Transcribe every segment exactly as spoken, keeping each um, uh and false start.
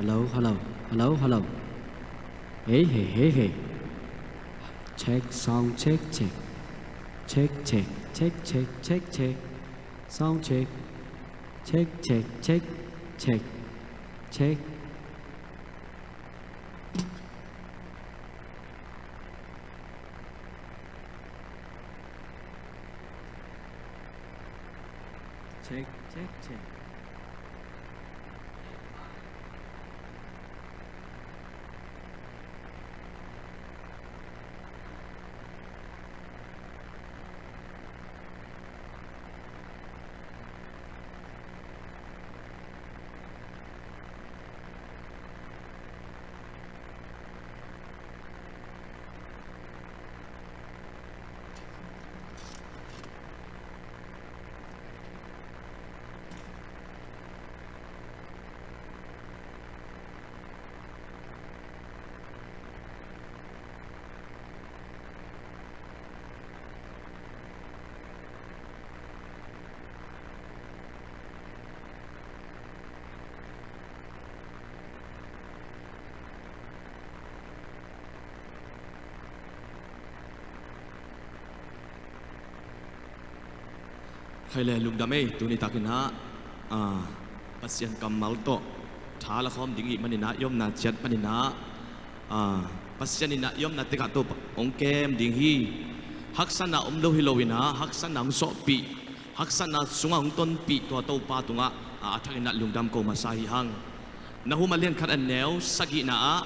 Hello, hello, hello, hello. Hey, hey, hey, hey. Check, sound check, check. Check, check, check, check, check, check. Sound check. Check, check, check, check. Check. Check, check, check. Khai le lungdam ei, tuni takin ah, ah, Pasian kammal tawh tha la khawm ding i hih manin ah, i omna ciat panin ah, ah, Pasian in ah i omna tekah tawh hong kem ding hi. Haksatna om lo hi loin ah, haksatna hong sawhpih, haksatna sungah hong tonpih tua Topa tungah, ah, a thakin ah lungdam ko masa hi hang. Nahum a lian khat a neu sagihna ah,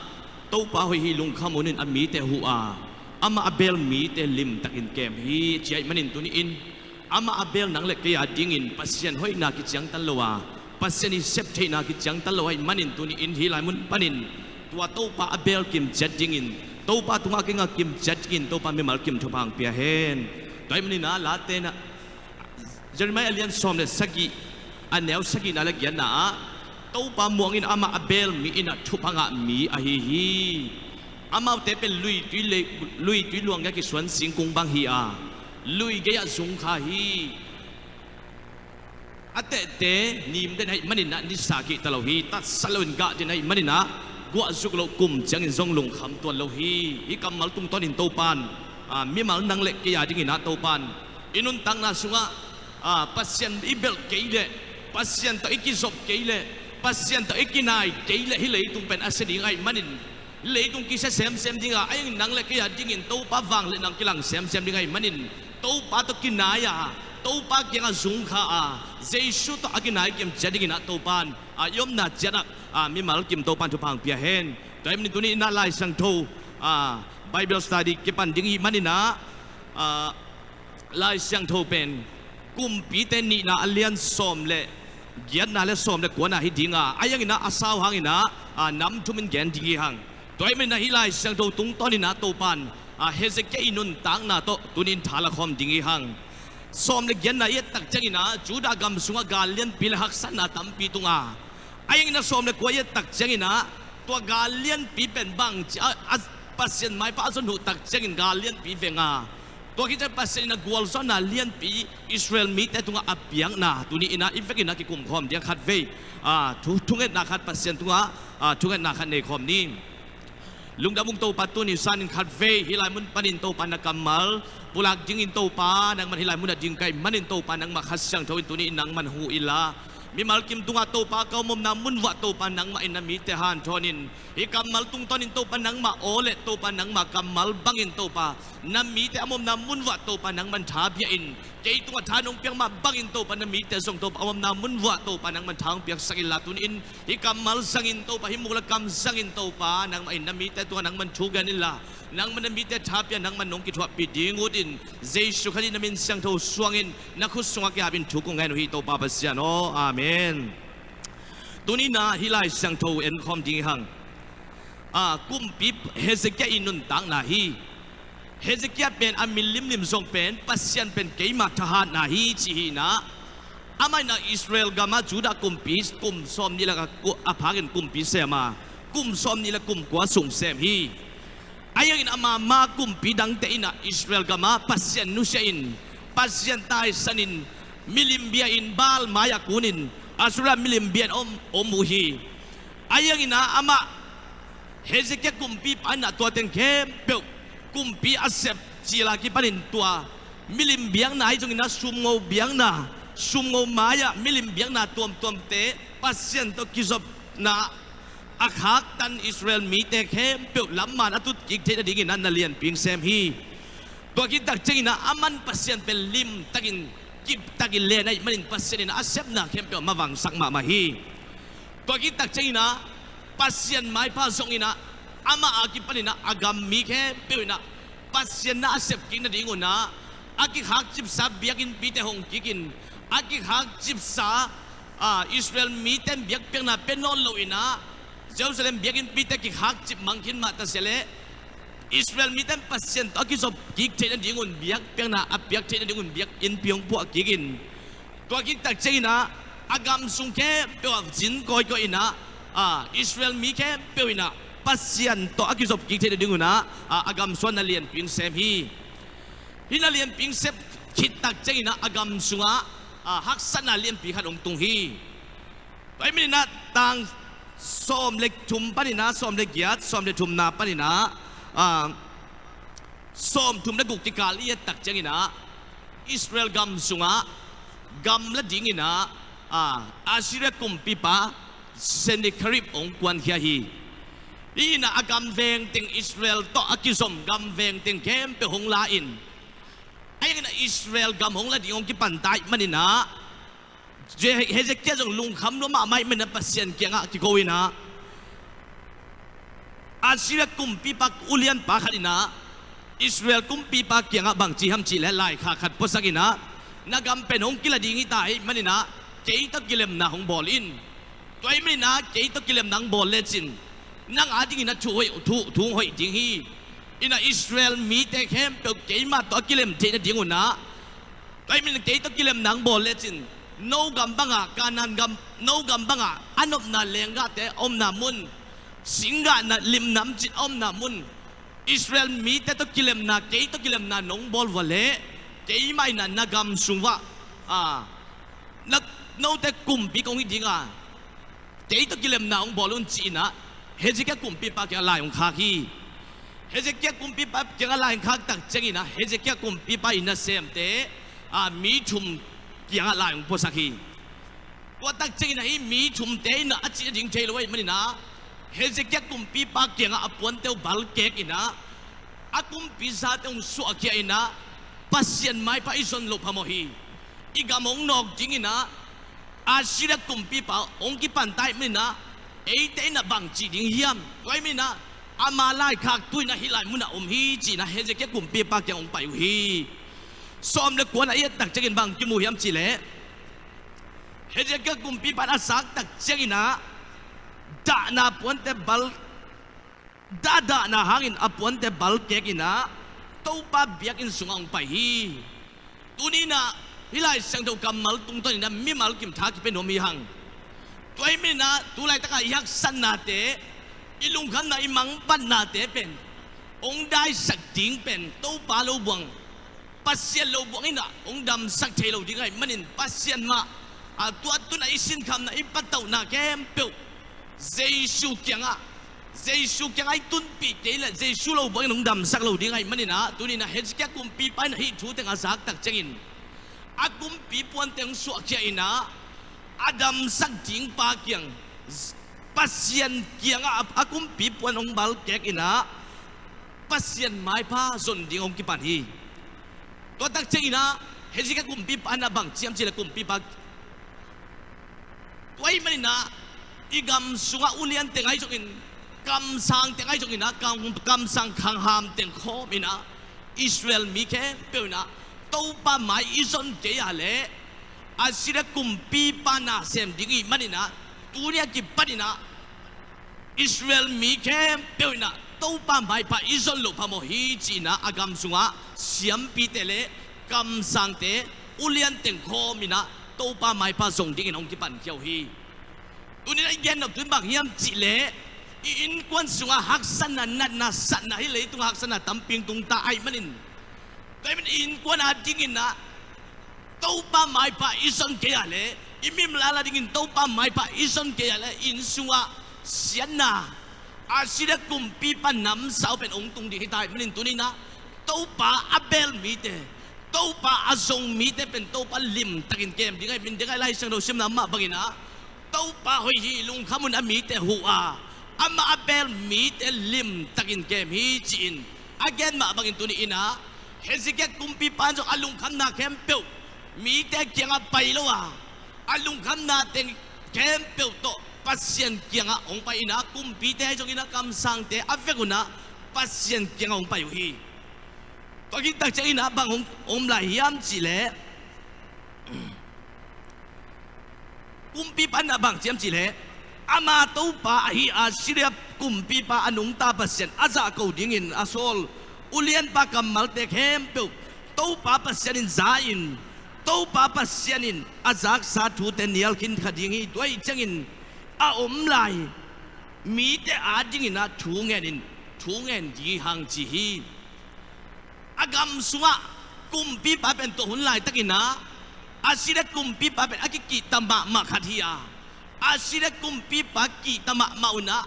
Topa hoih hi, lungkham un in a mite huh a, amah a beel mite limtakin kem hi, ci ahih manin tuni-in amah a beel nang le kei a dingin Pasian hoihna kiciangtan lo a, Pasian i sep theihna kiciangtan lo ahih manin tuni-in hih lai mun panin tua Topa a beel kim ciat dingin, Topa tungah kinga kim ciat dingin Topa mimal kim thupha hong pia hen. Tua ahih manin ah Late na Jeremiah a lian sawm le sagih, a neu sagihna le giatna ah, Topa muang in amah a beel mi in ah thupha ngah mi ahi hi. Amaute pen luitui le, luitui luang gei a kisuan singkung bang hi a, lui gei ah zung kha hi. A tehte nim den ahih manin ah nisa kihta lo hi. Tatsa loin gah den ahih manin ah guah zuk loh kum ciangin zong lungkham tuan lo hi. Hih kammal tungtawnin Topan, ah, mimal nang le kei a dingin ah Topan i nuntakna sungah, ah, Pasian i belh kei leh, Pasian tawh i kizop kei leh, Pasian tawh i kinai kei leh hih leitung pen a sia ding ahih manin, hih leitung kisia semsem ding a, a iang nang le kei a dingin Topa vangliatna hong kilang semsem ding ahih manin, Topa tawh kinai a, Topa kiangah zung kha a, Jesu tawh a kinai kim ciat dingin ah Topan, ah, i omna ciat ah, ah, mimal kim Topan thupha hong pia hen. Tua ahih manin tuni-in ah Lai Siangtho, ah, Bible study kipan ding i hih manin ah, ah, Lai Siangtho pen Kumpite nihna a lian sawm le giatna le sawm le kuana hi ding a, a iang in ah a sau hang in ah, ah, nam thum in gen ding hi hang. Tua ahih manin ah hih Lai Siangtho tungtawn in ah Topan, ah, Hezekiah i nuntakna tawh tuni-in tha la khawm ding hi hang. Sawm le giatna i et tak ciangin ah Judah gam sungah gal lianpi le haksatna tampi tung a, a iang in ah sawm le kua i et tak ciangin ah tua gal lianpi pen bang ci a, a, Pasian maipha a zon huh tak ciangin gal lianpi veng a, tua khit ciang Pasian in ah gualzawhna lianpi Israel mite tungah a piakna tuni-in ah i vekin ah kikum khawm ding a khatvei, ah, thu, thungetna khat Pasian tungah, ah, thungetna khat nei khawm ni. Lungdam ung Topa, tuni sanin khatvei hih lai mun panin Topa na kammal pulak dingin Topa nangman hih lai munah ding ka hih manin Topa nangmah Kha Siangtho in tuni-in nangman huh inla, mimal kim tungah Topa ka om omna mun vuah Topa nangmah in na mite hanthawn in, hih kammal tungtawnin Topa nangmah aw le Topa nangmah kammal bangin Topa na mite a om omna mun vuah Topa nangman tha pia in, kei tungah tha nong piak mah bangin Topa na mite zong Topa a om omna mun vuah Topa nangman tha hong piaksak inla, tuni-in hih kammal zangin Topa, hih muk le kam zangin Topa nangmah in na mite tungah nangman thu gen inla, nangman na mite tha pia, nangman nong kithuahpih ding utin Jesu Khazih na min siangtho suangin na khut sungah kiapin thu kong ngen uh hi Topa Pasian aw. Amen. Tuni-in ah hih Lai Siangtho en khawm ding hi hang. Ah, kumpi Hezekiah i nuntakna hi. Hezekiah pen a min limlim zong pen Pasian pen keima thahatna hi ci hi in ah, amah in ah Israel gamah Judah kumpi kum sawmnih le a phakin kumpi sem a, kum sawmnih le kum kua sung sem hi. A iangin ama ma kumpi dangte in ah Israel gamah Pasian nusia in, Pasian taisan in, milim bia in, Baal mai-ah kun in, Asherah milim bia in om, om uh hi. Ahi hangin ah amah Hezekiah kumpipa in ah tua teng khempeuh, kumpi a sep cil a kipanin tua milim biakna ahi zongin ah, sumngo biakna, sumngo mai-ah milim biakna tuamtuamte Pasian tawh kizopna a khaktan Israel mite khempeuh lamman a tut kik theih nadingin ah na lianpi hong sem hi. Tua khit tak ciangin ah aman Pasian pen limtakin, kiptakin len ahih manin Pasian in ah a sepna khempeuh a mavangsak mahmah hi. Tua khit tak ciangin ah Pasian maipha zongin ah amah a kipanin ah a gam mi khempeuh in ah Pasian na a sep kik nadingun ah a kikhakcipsa biakinnpite hong kikin, a kikhakcipsa, ah, Israel mite in biakpiakna pia nawn loin ah Jerusalem biakinnpite kikhakcip mang khin mah ta sia leh, Israel mite in Pasian tawh a kizop kik theih nadingun biakpiakna a piak theih nadingun biakinnpi hong puah kikin, tua khit tak ciangin ah a gam sung khempeuh ah zin kawikawi in ah, ah, Israel mi khempeuh in ah Pasian tawh a kizop kik theih nadingun ah, ah, a gam sung ah na lianpi hong sem hi. Hih na lianpi hong sem khit tak ciangin ah a gam sungah, ah, haksatna lianpi khat hong tung hi. Tua ahih manin ah tang sawm le thum panin ah, sawm le giat, sawm le thumna panin ah, ah, sawm thum le guk kikal i et tak ciangin ah Israel gam sungah gamla dingin ah, ah, Assyria kumpipa Sennacherib hong kuankhia hi. Hih in ah a gam veng teng, Israel tawh a kizom gam veng teng khempeuh hong la in, ahi hangin ah Israel gam hong la ding hong kipan ta ahih manin ah Je-, Hezekiah zong lungkham lua mahmah ahih manin ah Pasian kiangah kiko in ah, Assyria kumpipa ulianpa khat in ah Israel kumpipa kiangah bang ci hiam cih leh, laikhak khat puasak in ah, na gam pen hong kila ding hi ta ahih manin ah kei tawh kilemna hong bawl in. Tua ahih manin ah kei tawh kilemna hong bawl lecin nang adingin ah thu hoih, thu, thu hoih ding hi. In ah Israel mite khempeuh keima tawh a kilem theih nadingun ah, tua ahih manin kei tawh kilemna hong bawl lecin, no gam bangah, Kanaan gam, no gam bangah a nopna lenggahte a omna mun, singgahna limnam cih a omna mun, Israel mite tawh kilemna, kei tawh kilemna nong bawl vua leh, keimah in ah na gam sung uah, ah, na, note kumpi kong hi ding a, kei tawh kilemna hong bawl un, ci-in ah Hezekiah kumpipa kiangah lai hong khak hi. Hezekiah kumpipa kiangah lai hong khak tak ciangin ah Hezekiah kumpipa i nasemte, ah, mi thum kiangah lai hong puasak hi. Tua tak ciangin ah hih mi thumte in ah a cih nading thei lo ahih manin ah Hezekiah kumpipa kiangah a puante uh balkek in ah a kumpi zate hong suahkhia in ah, Pasian maipha i zon loh phamawh hi. I gam hong nawk dingin ah Assyria kumpipa hong kipan ta ahih manin ah eite in ah bang ci ding hiam? Tua ahih manin ah ama laikhak tu-in ah hih lai munah om hi, ci-in ah Hezekiah kumpipa kiang hong pai uh hi. Sawm le kuana i et tak ciangin bang kimu hiam cih leh, Hezekiah kumpipa in a zak tak ciangin ah dahna puante bal, dah, dahna hangin a puante balkek in ah Topa biakinn sungah hong pai hi. Tuni in ah hih Lai Siangtho kammal tungtawn in ah mimal kim tha kipia nuam hi hang. Tua ahih manin ah tu laitakah i haksatnate, i lungkhamna, i mangbatnate pen hong daisak ding pen Topa lo buang, Pasian lo buang in ah hong damsak thei lo ding ahih manin Pasian mah, a, tua tun ah i sinkhamna, i patauhna khempeuh Jesu kiangah, Jesu kiangah i tunpih kei leh Jesu lo buang in hong damsak lo ding ahih manin ah, tuni in ah Hezekiah kumpipa in ah hih thu teng a zak tak ciangin a kumpi puante hong suahkhia in ah a damsak dingpa kiang, Pasian kiangah a, a kumpi puan hong balkek in ah Pasian maipha zon ding hong kipan hi. Tua tak ciangin ah Hezekiah kumpipa in ah bang ci hiam cih leh kumpipa, tua ahih manin ah i gam sungah ulian teng ahi zongin, kamsang teng ahi zongin ah, kam, kamsang khangham teng khawm in ah Israel mi khempeuh in ah Topa mai i zon kei a leh Assyria kumpipa nasem ding i hih manin ah, tuni a kipan in ah Israel mi khempeuh in ah Topa maipha i zon loh phamawh hi, ci-in ah a gam sungah siampite le kamsangte, ulian teng khawm in ah Topa maipha zong dingin hong kipankhia uh hi. Tuni in ah i gennop thu in bang hiam cih leh, i innkuan sungah haksatna, natna, satna, hih leitungah haksatna tampi hong tung ta ahih manin, tua ahih manin i innkuan adingin ah Topa maipha i zon kei a leh, i mim lala dingin Topa maipha i zon kei a leh, inn sungah siatna, Assyria kumpipa namsau pen hong tung ding hi ta ahih manin tuni-in ah Topa a beel mite, Topa a zong mite pen Topa limtakin kem ding ahih manin, ding ahih Lai Siangtho simna mah bangin ah Topa hoih hi, lungkham un, a mite huh a, amah a beel mite limtakin kem hi ci-in a gen mah bangin tuni-in ah Hezekiah kumpipa in zong a lungkhamna khempeuh mite kiangah pai lo a, a lungkhamna teng khempeuh tawh Pasian kiangah hong pai in ah kumpite ahi zongin ah kamsangte a vekun ah Pasian kiangah hong pai uh hi. Tua khit tak ciangin ah bang hong, hong om lai hiam cih leh, kumpipa in ah bang ci hiam cih leh, ama Topa ahi Assyria kumpipa a nungta Pasian a zahko dingin a sawl ulianpa kammalte khempeuh Topa Pasian in za-in, Topa Pasian in a zaksa thute nial khin kha ding hi. Tua ahih ciangin a om lai mite adingin ah thu ngen in, thu ngen ding hi hang ci hi. A gam sungah kumpipa pen tua hun laitakin ah Assyria kumpipa pen a kikihta mahmah khat hi a, Assyria kumpipa kihta mahmah un ah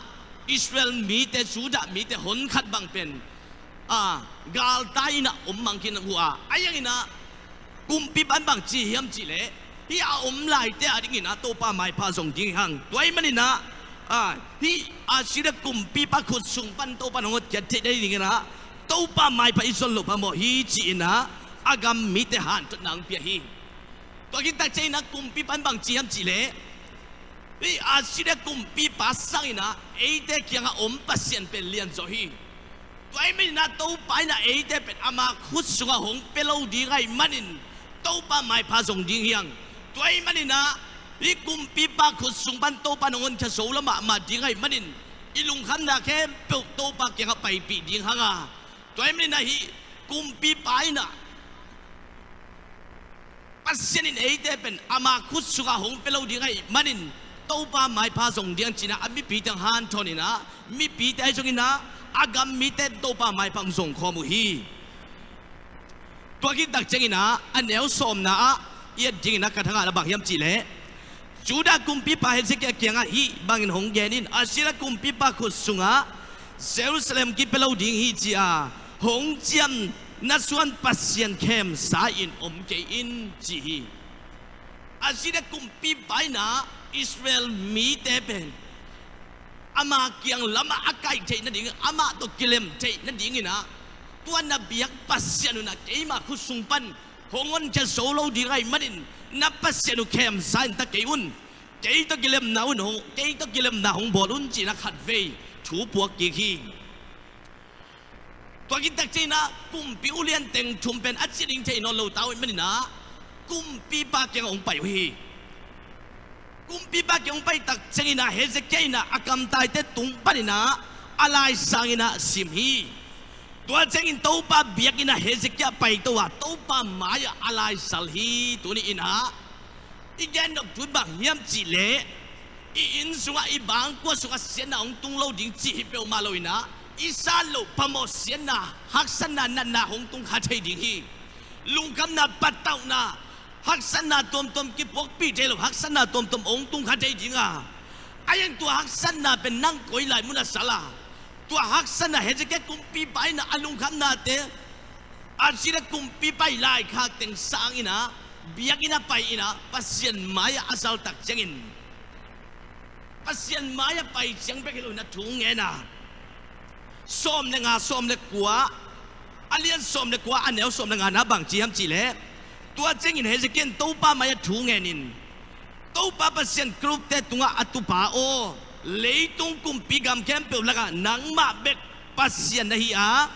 Israel mite, Judah mite honkhat bang pen a, galtai in ah om mang khin uh a, ahi hangin ah kumpipa in bang ci hiam cih leh, hih a om laite adingin ah Topa maipha zong ding hi hang. Tua ahih manin ah, a, hih Assyria kumpipa khut sung pan Topa in hong hotkhiat theih nadingin ah Topa maipha i zon loh phamawh hi ci-in ah a gam mite hanthotna hong pia hi. Tua khit tak ciangin ah kumpipa in bang ci hiam cih leh, hih Assyria kumpipa sangin ah eite kiangah om Pasian pen lianzaw hi. Tua ahih manin ah Topa in ah eite pen ama khut sungah hong pia lo ding ahih manin Topa maipha zong ding hi hang. Tua ahih manin ah hih kumpipa khut sung pan Topa in hong honkhia zo lo mahmah ding ahih manin i lungkhamna khempeuh Topa kiangah paipih ding hi hang a, tua ahih manin ah hih kumpipa in ah Pasian in eite pen ama khut sungah hong pia lo ding ahih manin Topa maipha zong ding ci-in ah a mipite hong hanthawn in ah mipite ahi zongin ah a gam mite in Topa maipha hong zong khawm uh hi. Tua khit tak ciangin ah a neu sawmna ah i et dingin ah ka thangahna bang hiam cih leh, Judah kumpipa Hezekiah kiangah hih bangin hong gen in, Assyria kumpipa khut sungah Jerusalem kipia lo ding hi ci-a hong ciamna suan Pasian khemsa in om kei in ci hi. Assyria kumpipa in ah Israel mite pen ama kiang lamah a kaih theih nading, amah tawh kilem theih nadingin ah tua na biak Pasian un ah keima khut sung pan hong honkhia zo lo ding ahih manin na Pasian uh khemsa in ta kei un, kei tawh kilemna un hong, kei tawh kilemna hong bawl un ci-in ah khatvei thu puak kik hi. Tua khit tak ciangin ah kumpi ulian teng thum pen a ciah ding thei nawn lo ta uh ahih manin ah kumpipa kiangah hong pai uh hi. Kumpipa kiang hong pai tak ciangin ah Hezekiah in ah a kamtaite tung panin ah a laisang in ah sim hi. Tua ciangin Topa biakinn ah Hezekiah paito a, Topa mai-ah a laisal hi. Tuni in ah i gen nop thu bang hiam cih leh, i inn sungah, i bangkua sungah siatna hong tung lo ding cih hi peuhmah lo in ah i sat loh phamawh siatna, haksatna, natna hong tung kha thei ding hi. Lungkhamna, patauhna, haksatna tuamtuam, kipuakpih thei lo haksatna tuamtuam hong tung kha thei ding a, a hang tua haksatna pen nang koi lai mun ah sal a, tua haksatna Hezekiah kumpipa in ah a lungkhamnate Assyria kumpipa i laikhak teng sang in ah biakinn ah pai in ah Pasian mai-ah a zal tak ciangin, Pasian mai-ah pai ciang bek hi lo in ah thu ngen a, sawm le nga, sawm le kua, a lian sawm le kua, a neu sawm le nga na bang ci hiam cih leh, tua ciangin Hezekiah in Topa mai-ah thu ngen in, Topa Pasian kerubte tungah a tupa aw, leitung kumpi gam khempeuh lakah nangmah bek Pasian na hi a,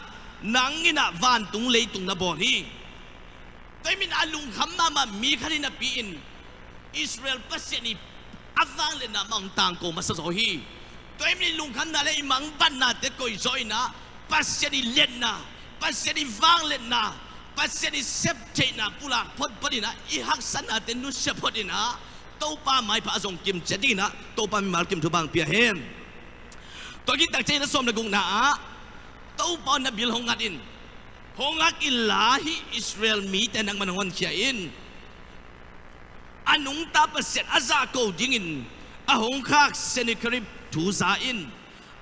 nang in ah vantung leitung na bawl hi. Tua ahih manin a lungkham mahmah mi khat hi napi-in Israel Pasian i a vangliatna mah hong tangko masa zaw hi. Tua ahih manin lungkhamna le i mangbatnate koih zaw in ah Pasian i liatna, Pasian i vangliatna, Pasian i septheihna pulak photphot in ah i haksatnate nusia phot in ah Topa maipha a zong kim ciat dingin ah Topa mimal kim thupha hong pia hen. Tua khit tak ciangin a sawm le gukna ah Topa aw, na bil hong ngat in, hong hak inla hih Israel mite nangman hong honkhia in. A nungta Pasian a zahko dingin a hong khak Sennakerib thu za in,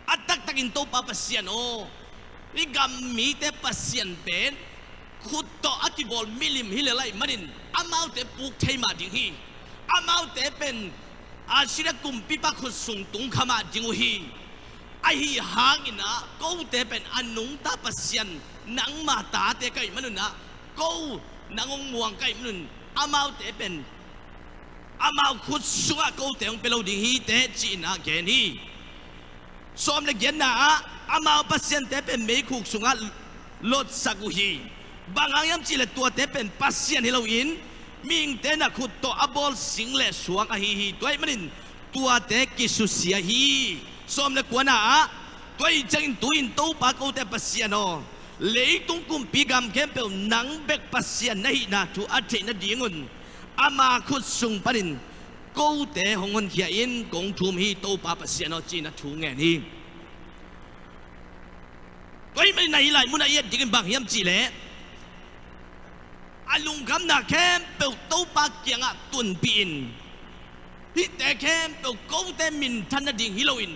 a taktakin Topa Pasian aw, hih gam mite Pasian pen khut tawh a kibawl milim hi lel ahih manin amaute puk thei mah ding hi. Amaute pen Assyria kumpipa khut sung tung kha mah ding uh hi. Ahi hangin ah kote pen a nungta Pasian nangma tate ka hih manun ah, ko nang hong muang ka hih manun amaute pen amau khut sungah kote hong pia lo ding hi teh, ci-in ah gen hi. Sawm le giatna ah, amau pasiante pen meikhuk sungah lotsak uh hi. Bang hang hiam cihleh tuate pen pasian hi loin mihingte na khut tawh a bawl sing le suang ahi hi. Tua ahih manin tuate kisusia hi. Sawm le kuana ah, tua ahih ciangin tu-in Topa kote Pasian aw, leitung kumpi gam khempeuh nang bek Pasian na hihna thu a theih nadingun ama khut sung panin kote hong honkhia in, kong thum hi, Topa Pasian aw, ci-in a thu ngen hi. Tua ahih manin ah hih lai munah i et dingin bang hiam cihleh, a lungkhamna khempeuh Topa kiangah tunpih in, hihte khempeuh kote minthan nading hi loin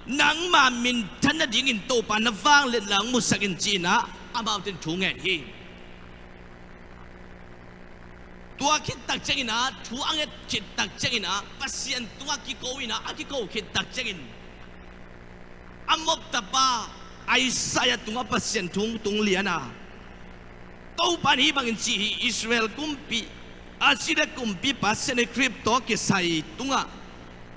nangma minthan nadingin Topa na vangliatna hong musak in, ci-in ah amaute in thu ngen hi. Tua khit tak ciangin ah, thu a nget khit tak ciangin ah, Pasian tungah kiko in ah, a kiko khit tak ciangin, Amoz tapa Isaiah tungah Pasian thu tung lian a, Topa in hih bangin ci hi: Israel kumpi, Assyria kumpipa Sennakerib tawh kisai tungah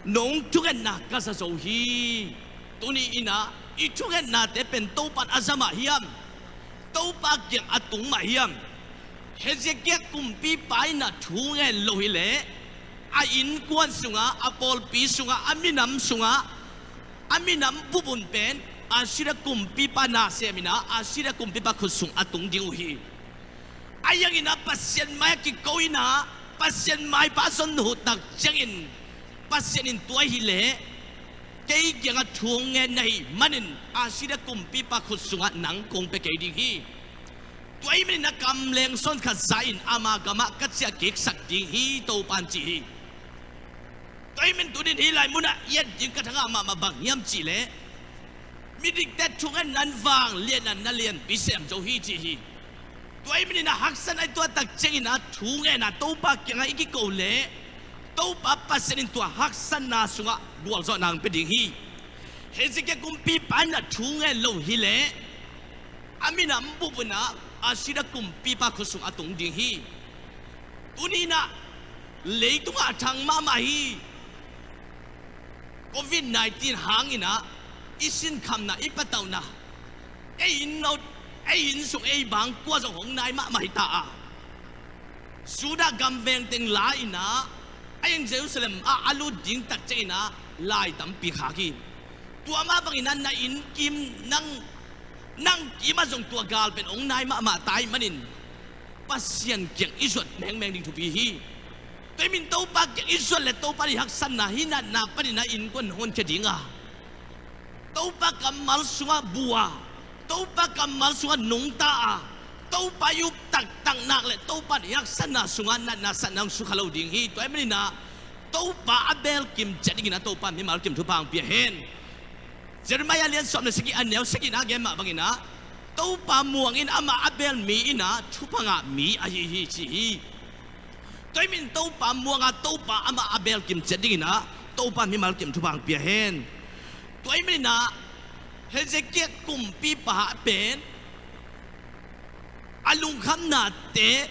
nong thungetna ka za zo hi. Tuni in ah i thungetnate pen Topa in a za mah hiam? Topa kiang a tung mah hiam? Hezekiah kumpipa in ah thu ngen lo hileh, a innkuan sungah, a pawlpi sungah, a minam sungah, a minam bupun pen Assyria kumpipa nasem in ah, Assyria kumpipa khut sung a tung ding uh hi. Ahi hangin ah Pasian mai-ah kiko in ah, Pasian maipa a zon uh tak ciangin, Pasian in tua hileh kei kiangah thu hong ngen na hih manin Assyria kumpipa khut sungah nang kong pia kei ding hi. Tua ahih manin a kam leng sawn khat za in ama gamah ka ciah kiksak ding hi, Topa in ci hi. Tua ahih manin tuni-in hih lai munah i et ding ka thangah mahmah bang hiam cihleh, midikte thungetna in vangliatna na lianpi sem zo hi, ci hi. Tua ahih manin a haksatna i tuah tak ciangin ah thu ngen a, Topa kiangah i kiko leh, Topa Pasian in tua haksatna sungah gualzawhna hong pia ding hi. Hezekiah kumpipa in ah thu ngen lo hileh, a minam bupun ah Assyria kumpipa khut sung a tung ding hi. Tuni in ah leitungah a thang mahmah hi. Covid nineteen hangin ah i sinkhamna, i patauhna, ei inn no, ei inn sung ei bang kua zong hong nai mahmah hi ta a, Judah gam veng teng la in ah, a inn Jerusalem ah a lut ding tak ciangin ah lai tampi khak hi. Tua mah bangin ah na inn kim, nang, nang kim ah zong tua gal pen hong nai mahmah ta ahih manin Pasian kiang i zuat mengmeng ding thupi hi. Tua ahih manin Topa kiang i zuat leh Topa in i haksatna, i natna panin ah innkuan hong honkhia ding a, Topa kammal sungah bu a, Topa kammal sungah nungta a, Topa i up taktak nak leh Topa in i haksatna sungah natna satna hong sukha lo ding hi. Tua ahih manin ah Topa a belkim ciat dingin ah Topa in mimal kim thupha hong pia hen. Jeremiah lian sawm le sagih, a neu sagihna ah gen mah bangin ah, Topa muang in amah a bel mi in ah thupha ngah mi ahi hi, ci hi. Tua ahih manin Topa muang a, Topa amah a belkim ciat dingin ah Topa in mimal kim thupha hong pia hen. Tua ahih manin ah Hezekiah kumpipa pen a lungkhamnate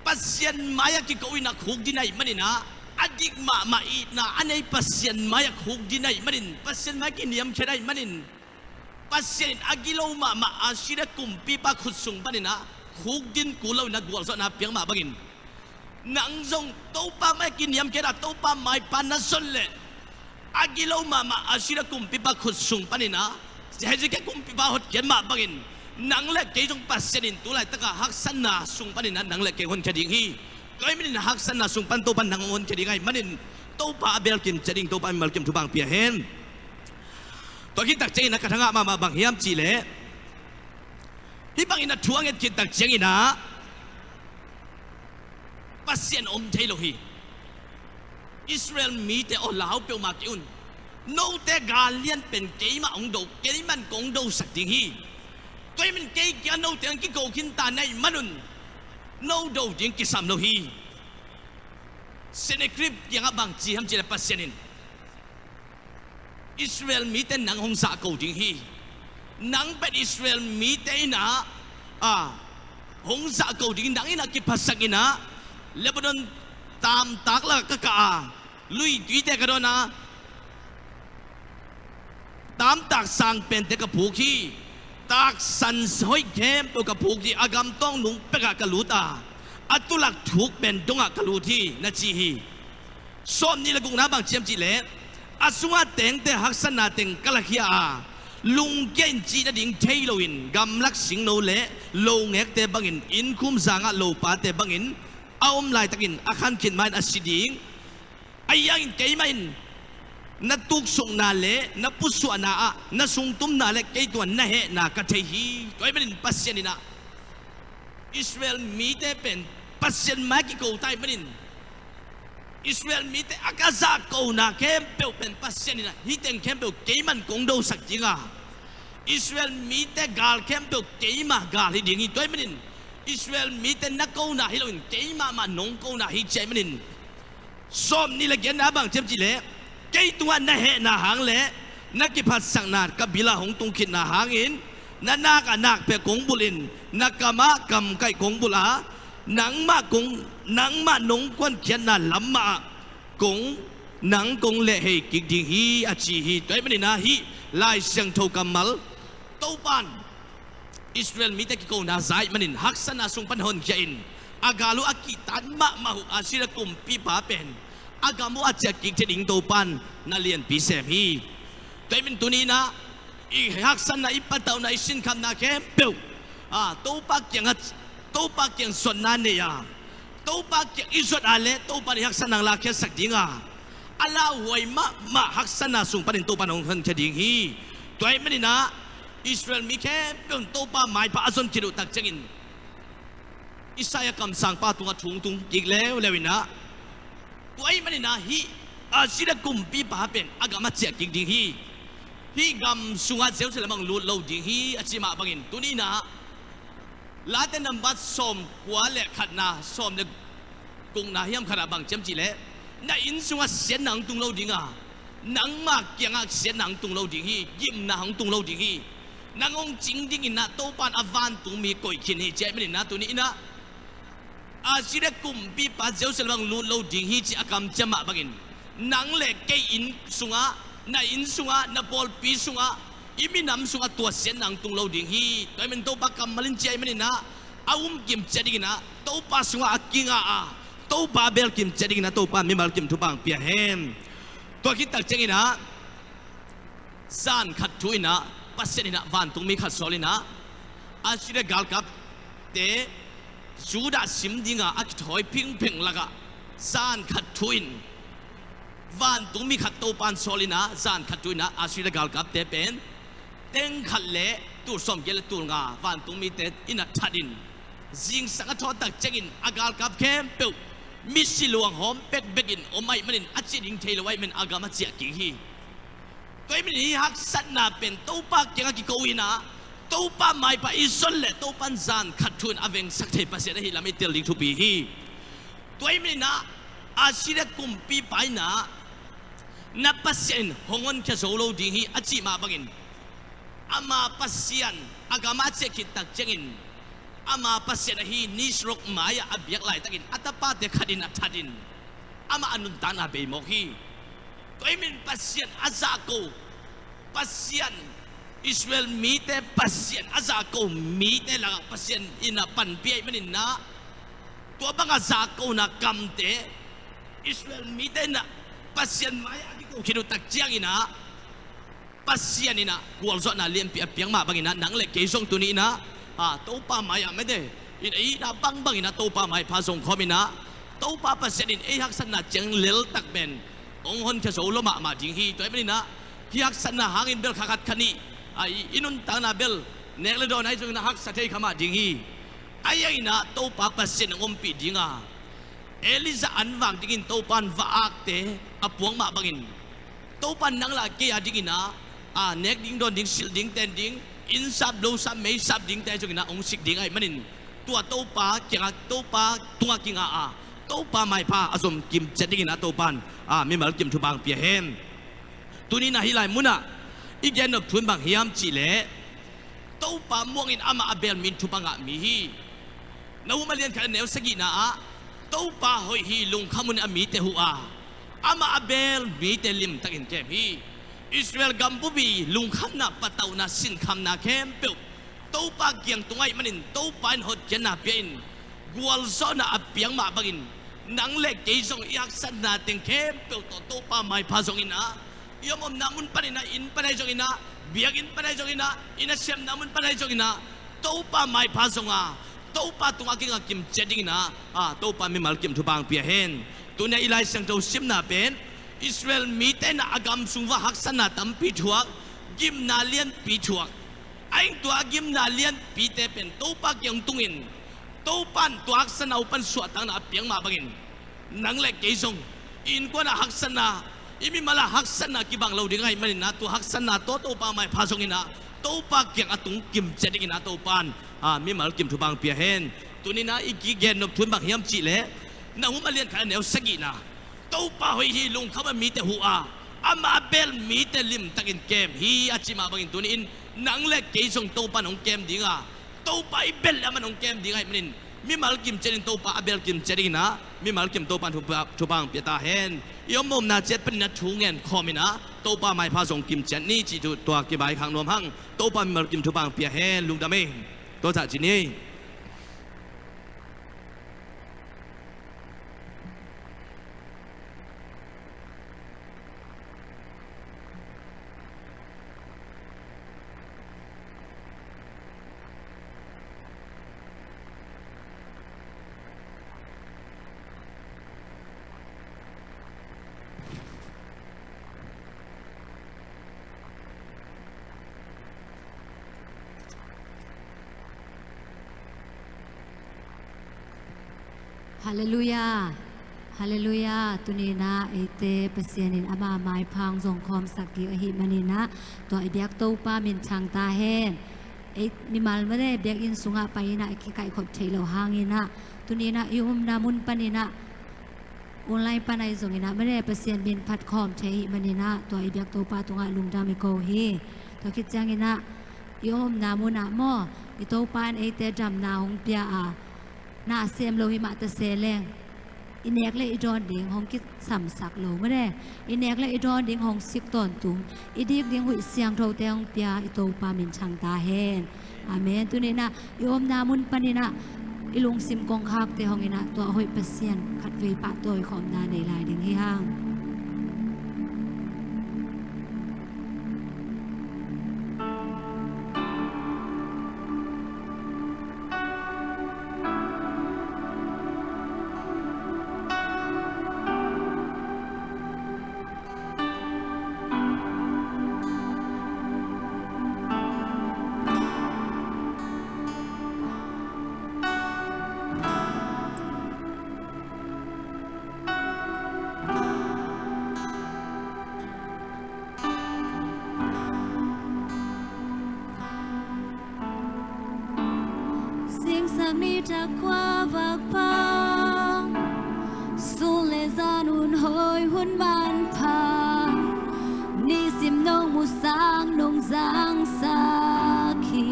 Pasian mai-ah kiko in ah khukdin ahih manin ah, a dik mahmah itna a nei Pasian mai-ah khukdin ahih manin, Pasian mai-ah kiniamkhiat ahih manin, Pasian in a gilo mahmah Assyria kumpipa khut sung panin ah khukdin kul lo in ah gualzawhna piak mah bangin, nang zong Topa mai-ah kiniamkhiat a, Topa maipa na zon leh a gilo mahmah Assyria kumpipa khut sung panin ah Hezekiah kumpipa hotkhiat mah bangin, nang leh kei zong Pasian in tu laitakah haksatna sung panin ah nang leh kei hong honkhia ding hi. Tua ahih manin haksatna sung pan Topa in nang hong honkhia ding ahih manin, Topa a belkim ciat ding, Topa in mimal kim thupha hong pia hen. Tua khit tak ciangin ah ka thangah mahmah bang hiam cihleh, hih bangin ah thu a nget khit tak ciangin ah Pasian om thei lo hi. Israel mite aw, lau peuhmah kei un. Note gal lian pen keimah hong do, keiman kong dosak ding hi. Tua ahih manin kei kiang note hong kiko khinta na hih manun no do ding kisam lo hi. Sennakerib kiangah bang ci hiam cih leh Pasian in Israel mite nang hong zahko ding hi. Nang pen Israel mite in ah, a, hong zahko ding hi. Nang in ah kiphasak in ah Lebanon taamtak lakah ka kah a, luituite ka dawn a, taamtak sang pente ka phuk hi. Taksan hoih khempeuh ka phuk hi. A gam tawngnung pekah ka lut a, a tulak thuk pen dongah ka lut hi, na ci hi. Sawmnih le gukna bang ci hiam cih leh, a sungah tengte haksatna teng ka lakhia a, lungkia in cih nading thei loin gamlak singno le longekte bangin, innkhum zangah lopate bangin a om laitakin a khan khit ma-in a si ding. Ahi hangin keimah in na tuksukna le na pusuahna ah na sungtumna le kei tungah na hehna ka thei hi. Tua ahih manin Pasian in ah Israel mite pen Pasian mai-ah kiko ta ahih manin Israel mite a ka zahkona khempeuh pen Pasian in ah hih teng khempeuh keiman kong dosak ding a, Israel mite gal khempeuh keima gal hi ding hi. Tua ahih manin Israel mite na kona hi loin keimah mah nong kona hi, ci ahih manin sawmnih le giatna bang ci hiam cih leh, kei tungah na hehna hang le na kiphatsakna ka bil ah hong tung khitna hangin, na nak ah nakpiak kong bulh in, na kam ah kamkaih kong bulh a, nangmah kong, nangmah nong kuankhiatna lam mah ah kong, nang kong lehhei kik ding hi, a ci hi. Tua ahih manin ah hih Lai Siangtho kammal, Topa in Israel mite kikona za ahih manin haksatna sung pan honkhia in, a gal uh a kihtan mahmah uh Assyria kumpipa pen a gam uh a ciah kik thei ding Topa in na lianpi sem hi. Tua ahih manin tuni in ah i haksatna, i patauhna, i sinkhamna khempeuh, a, Topa kiangah, Topa kiang zuatna nei a, Topa kiang i zuat a leh Topa in i haksatna hong lakkhiatsak ding a, a lauhuai mahmah haksatna sung panin Topa in hong honkhia ding hi. Tua ahih manin ah Israel mi khempeuh in Topa maipha a zon khit uh tak ciangin Isaiah kamsangpa tungah thu hong tung kik leuleu in ah, tua ahih manin ah hih Assyria kumpipa pen a gam ah ciah kik ding hi. Hih gam sungah Jerusalem hong lut lo ding hi, a cih mah bangin tuni in ah Late nambat sawmkua le khatna, sawm le gukna hiam khatah bang ci hiam cih leh, na inn sungah siatna hong tung lo ding a, nangmah kiangah siatna hong tung lo ding hi, gimna hong tung lo ding hi. Nang hong cing dingin ah Topa in a vantungmi koih khin hi, ci ahih manin ah tuni in ah Assyria kumpipa Jerusalem hong lut lo ding hi, ci a kamciam mah bangin nang le kei inn sungah, na inn sungah, na pawlpi sungah, i minam sungah tua siatna hong tung lo ding hi. Tua ahih manin Topa kammal in ci ahih manin ah, a um kim ciat dingin ah Topa sungah a kinga a, Topa beel kim ciat dingin ah Topa in mimal kim thupha hong pia hen. Tua khit tak ciangin ah zan khat thu in ah Pasian in ah vantungmi khat sawl in ah, Assyria galkapte Judah sim dinga a kithawi phingpheng lakah zan khat thu in vantungmi khat Topa in sawl in ah, zan khat thu in ah Assyria galkapte pen teng khat le tul sawmgiat le tul nga vantungmite in ah that in, zingsang a thawh tak ciangin a galkap khempeuh misi luanghawm bekbek in om ahih manin a ciah ding thei lo ahih manin a gam ah ciah kik hi. Tua ahih manin hih haksatna pen Topa kiangah kiko in ah, Topa maipha i zon leh Topa in zan khat thu in a vengsak thei Pasian ahih lam i tel ding thupi hi. Tua ahih manin ah Assyria kumpipa in ah, na Pasian in hong honkhia zo lo ding hi, a cih mah bangin ama Pasian a gam ah ciah khit tak ciangin ama Pasian ahi Nisrok mai-ah a biak laitakin a tapate khat in a that in amah a nuntakna bei mawk hi. Tua ahih manin Pasian a zahko, Pasian, Israel mite Pasian a zahko mite lakah Pasian in ah panpih ahih manin ah, tua banga zahkona kamte Israel mite in ah Pasian mai-ah a kiko khit uh tak ciangin ah Pasian in ah gualzawhna lianpi a piak mah bangin ah nang le kei zong tuni in ah, a, Topa mai-ah mete in ah, i hihna bangbang in ah Topa maipha zong khawm in ah, Topa Pasian in ei haksatna ciang leltak pen hong honkhia zo lua mahmah ding hi. Tua ahih manin ah hih haksatna hangin bel kha khat kha nih, a, i, i nuntakna bel nek le dawn ahi zongin ah haksa thei kha mah ding hi. Ahi hangin ah Topa Pasian in hong ompih ding a, Elijah an vak dingin Topa in va-akte a puak mah bangin Topa nang la kei a dingin ah, a, nek ding, dawn ding, silh ding, ten ding, inn sap, lo sap, mei sap dingte zongin ah hong sik ding ahih manin, tua Topa kiangah, Topa tungah kinga a, Topa maipha a zong kimciat dingin ah Topa in, a, mimal kim thupha hong pia hen. Tuni-in ah hih lai munah i gen nop thu in bang hiam cih leh, Topa muangin amah a beel mi in thupha ngah mi hi. Nahum a lian khat a neu sagihna ah, Topa hoih hi, lungkham un, a mite huh a, amah a beel mite limtakin kem hi. Israel gambupi lungkhamna, patauhna, sinkhamna khempeuh Topa kiang tung ahih manin Topa in hotkhiatna pia-in gualzawhna a piak mah bangin, nang le kei zong i haksatna teng khempeuh tawh Topa maipha zongin ah, i om omna mun panin ah, inn pan ahi zongin ah, biakinn pan ahi zongin ah, i nasepna mun pan ahi zongin ah, Topa maipha zong a, Topa tungah kinga kimciat dingin ah, a, Topa mimal kim thupha hong pia hen. Tuni-a i Lai Siangtho simna pen Israel mite in ah a gam sung uah haksatna tampi thuak, gimna lianpi thuak. Ahi hang tua a gimna lianpite pen Topa kiang tungin, Topa in tua haksatna uh pan suahtakna a piak mah bangin, nang le kei zong i innkuan ah haksatna, i mimal ah haksatna kibang lo ding ahih manin ah, tua haksatna tawh Topa maipha zongin ah, Topa kiang a tung kimciat dingin ah Topa in, a, mimal kim thupha hong pia hen. Tuni-in ah i kigen nop thu in bang hiam cih leh, Nahum a lian khat a neu sagihna, Topa hoih hi, lungkham a mite huh a, amah a beel mite limtakin kem hi, a cih mah bangin tuni-in nang le kei zong Topa in hong kem ding a, Topa i beel le amah in hong kem ding ahih manin, mimal kimciatin Topa a beel kimciat dingin ah, mimal kim Topa in thupha, thupha hong pia ta hen. I om omna ciat panin ah thu ngen khawmin ah, Topa maipha zong kimciat ni cih thu tua kibai khak nuam hang. Topa mimal kim thupha hong pia hen, lungdam ei. Tua zah ci ni. Halleluiah. Halleluiah. Tuni-in ah eite Pasian in ama maipha hong zong khawmsak ding ahih manin ah, tua i biak Topa minthang ta hen. Ei mimal mah le biakinn sungah pai-in ah i kikaihkhop theih loh hangin ah, tuni-in ah i omna mun panin ah, online pan ahi zongin ah mah le Pasian min phat khawm thei ahih manin ah, tua i biak Topa tungah lungdam i ko hi. Tua khit ciangin ah i om omna munah maw, i Topa in eite damna hong pia a, na sem lo hi mah ta se leng, i nek le i dawn ding hong kisamsak lo mah le, i nek le i dawn ding hong sik tawntung, i dik ding huih siangthote hong pia i Topa minthang ta hen. Amen. Tuni-in ah i omna mun panin ah i lungsim kongkhakte hong in ah, tua hoih Pasian khatvei pahtawi khawmna nei lai ding hi hang. Zingsang nitak khuavak pha, sun le zan hun hawi hun manpha, nisim nong musang nong zangsak hi.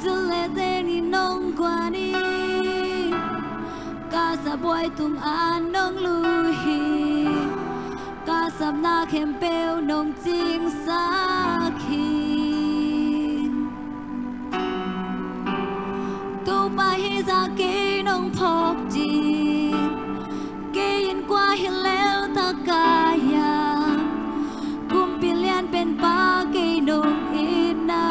Sun le teng in nong guan hi, ka sap buai tung an nong lui hi. Ka sapna khempeuh nong cingsak hi. Topa hih zah kei nong phawk ding, kei in kua hi lel ta ka hiam? Kumpi lian pen pa kei nong itna.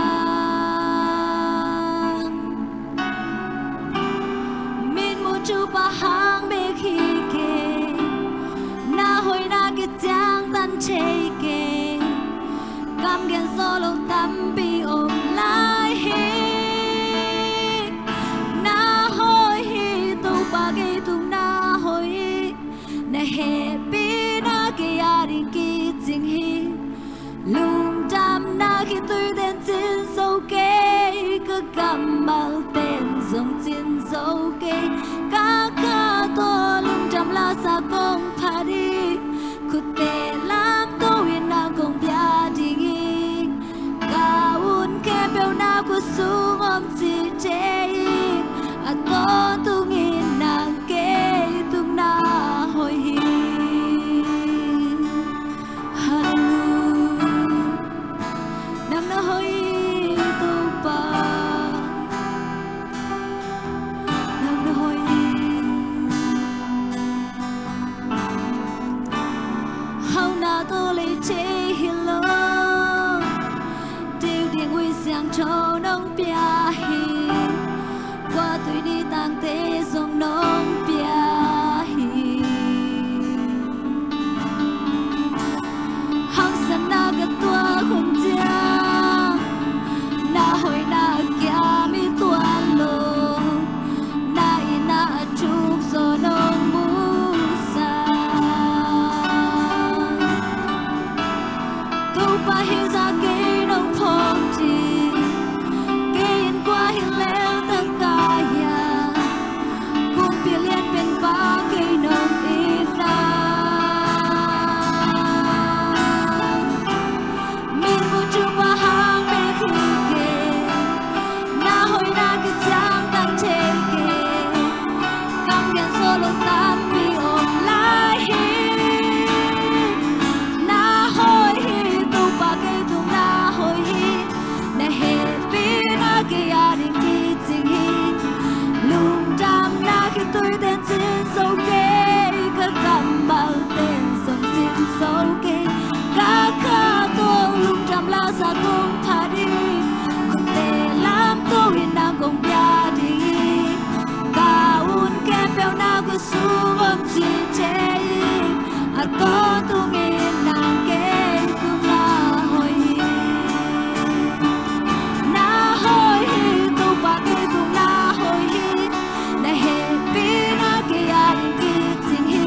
Mitmuh thupha hang bek hi kei, na hoihna kiciangtan thei kei, kam gen zawh lo tampi om lai hi. Na hoih hi, Topa kei tung na hoih hi. Tampi om lai hi. Na hoih hi, Topa kei tung na hoih hi. Na hehpihna kei a ding kicing hi. Lungdamna khitui ten cin zo kei, ka kammal ten zong cin zo kei. Ka kha tawh lungdam lasa kong phat hi. Khutte lamto in nang kong pia ding hi. Ka un khempeuh na khutsung om cihte in, a tawntungin nang kei tung na hoih hi. Na hoih hi, Topa kei tung na hoih hi. Na hehpihna kei a ding kicing hi.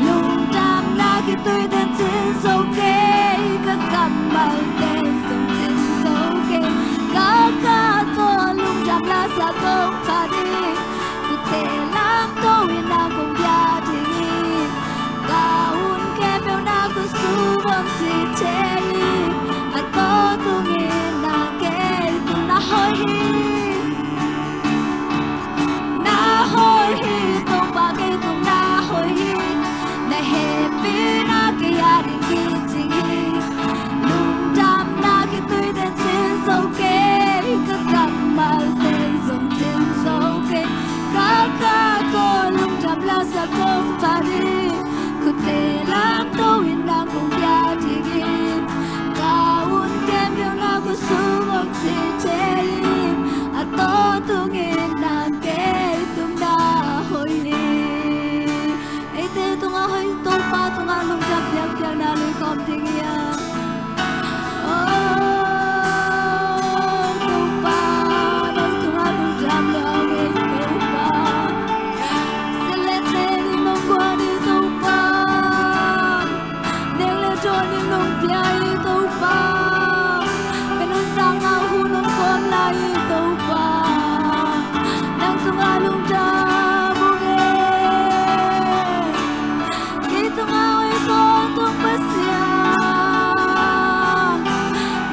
Lungdamna khitui ten cin zo kei, ka kammal ten zong cin zo kei. Ka kha tawh lungdam lasa kong phat hi. Khutte lamto in nang kong pia ding hi. Ka un khempeuh na khutsung om cihte in, a tawntungin nang kei tung na hoih hi. Na hoih hi, Topa kei tung na hoih hi. Na hehpihna kei a ding kicing hi. Lungdamna khitui ten cin zo kei, ka kammal ten zong cin zo kei. Ka kha tawh lungdam lasa kong phat hi. Khutte lamto in nang kong pia ding hi. Ka un khempeuh na khutsung om cihte in, a tawntungin nang kei tung na hoih hi. Eite tungah hoih, Topa tungah lungdam piakpiakna lui kawm ding hi a. Oh, Topa, nang tungah lungdam lua ing ei Topa. Sia le te ding nong guan hi Topa. Neu le dawn ding nong pia hi Topa. Ka nuntakna hun nong kawm lai hi Topa. Nang tungah lungdam ung ei. Kei tungah hoih tawntung Pasian,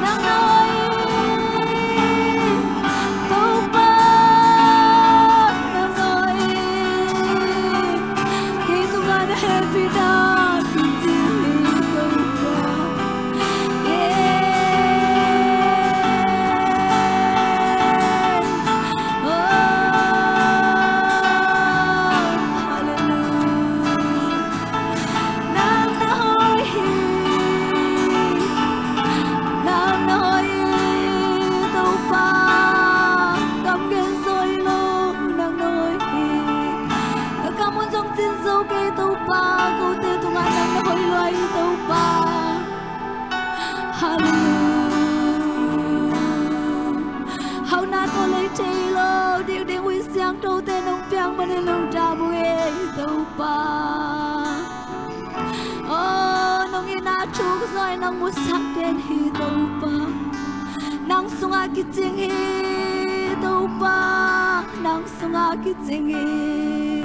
nang na hoih hi. Topa, nang na hoih hi. Kei tungah na hehpihna kicing hi Topa. Yeah. Oh, hallelujah. Nang na hoih hi. Nang na hoih hi, Topa. Kam gen zaw lo, nang na hoih hi. Ka kam un zong cin zo kei Topa. Kote tungah nang na hoih lua hi Topa. Hallelujah. Hauhna tawh lei thei lo, dikdik Kha Siangthote nong piak manin lungdam ung ei Topa. Oh, nong itna thuk zaw in nang musak den hi Topa. Nang sungah kicing hi Topa, nang sungah kicing hi.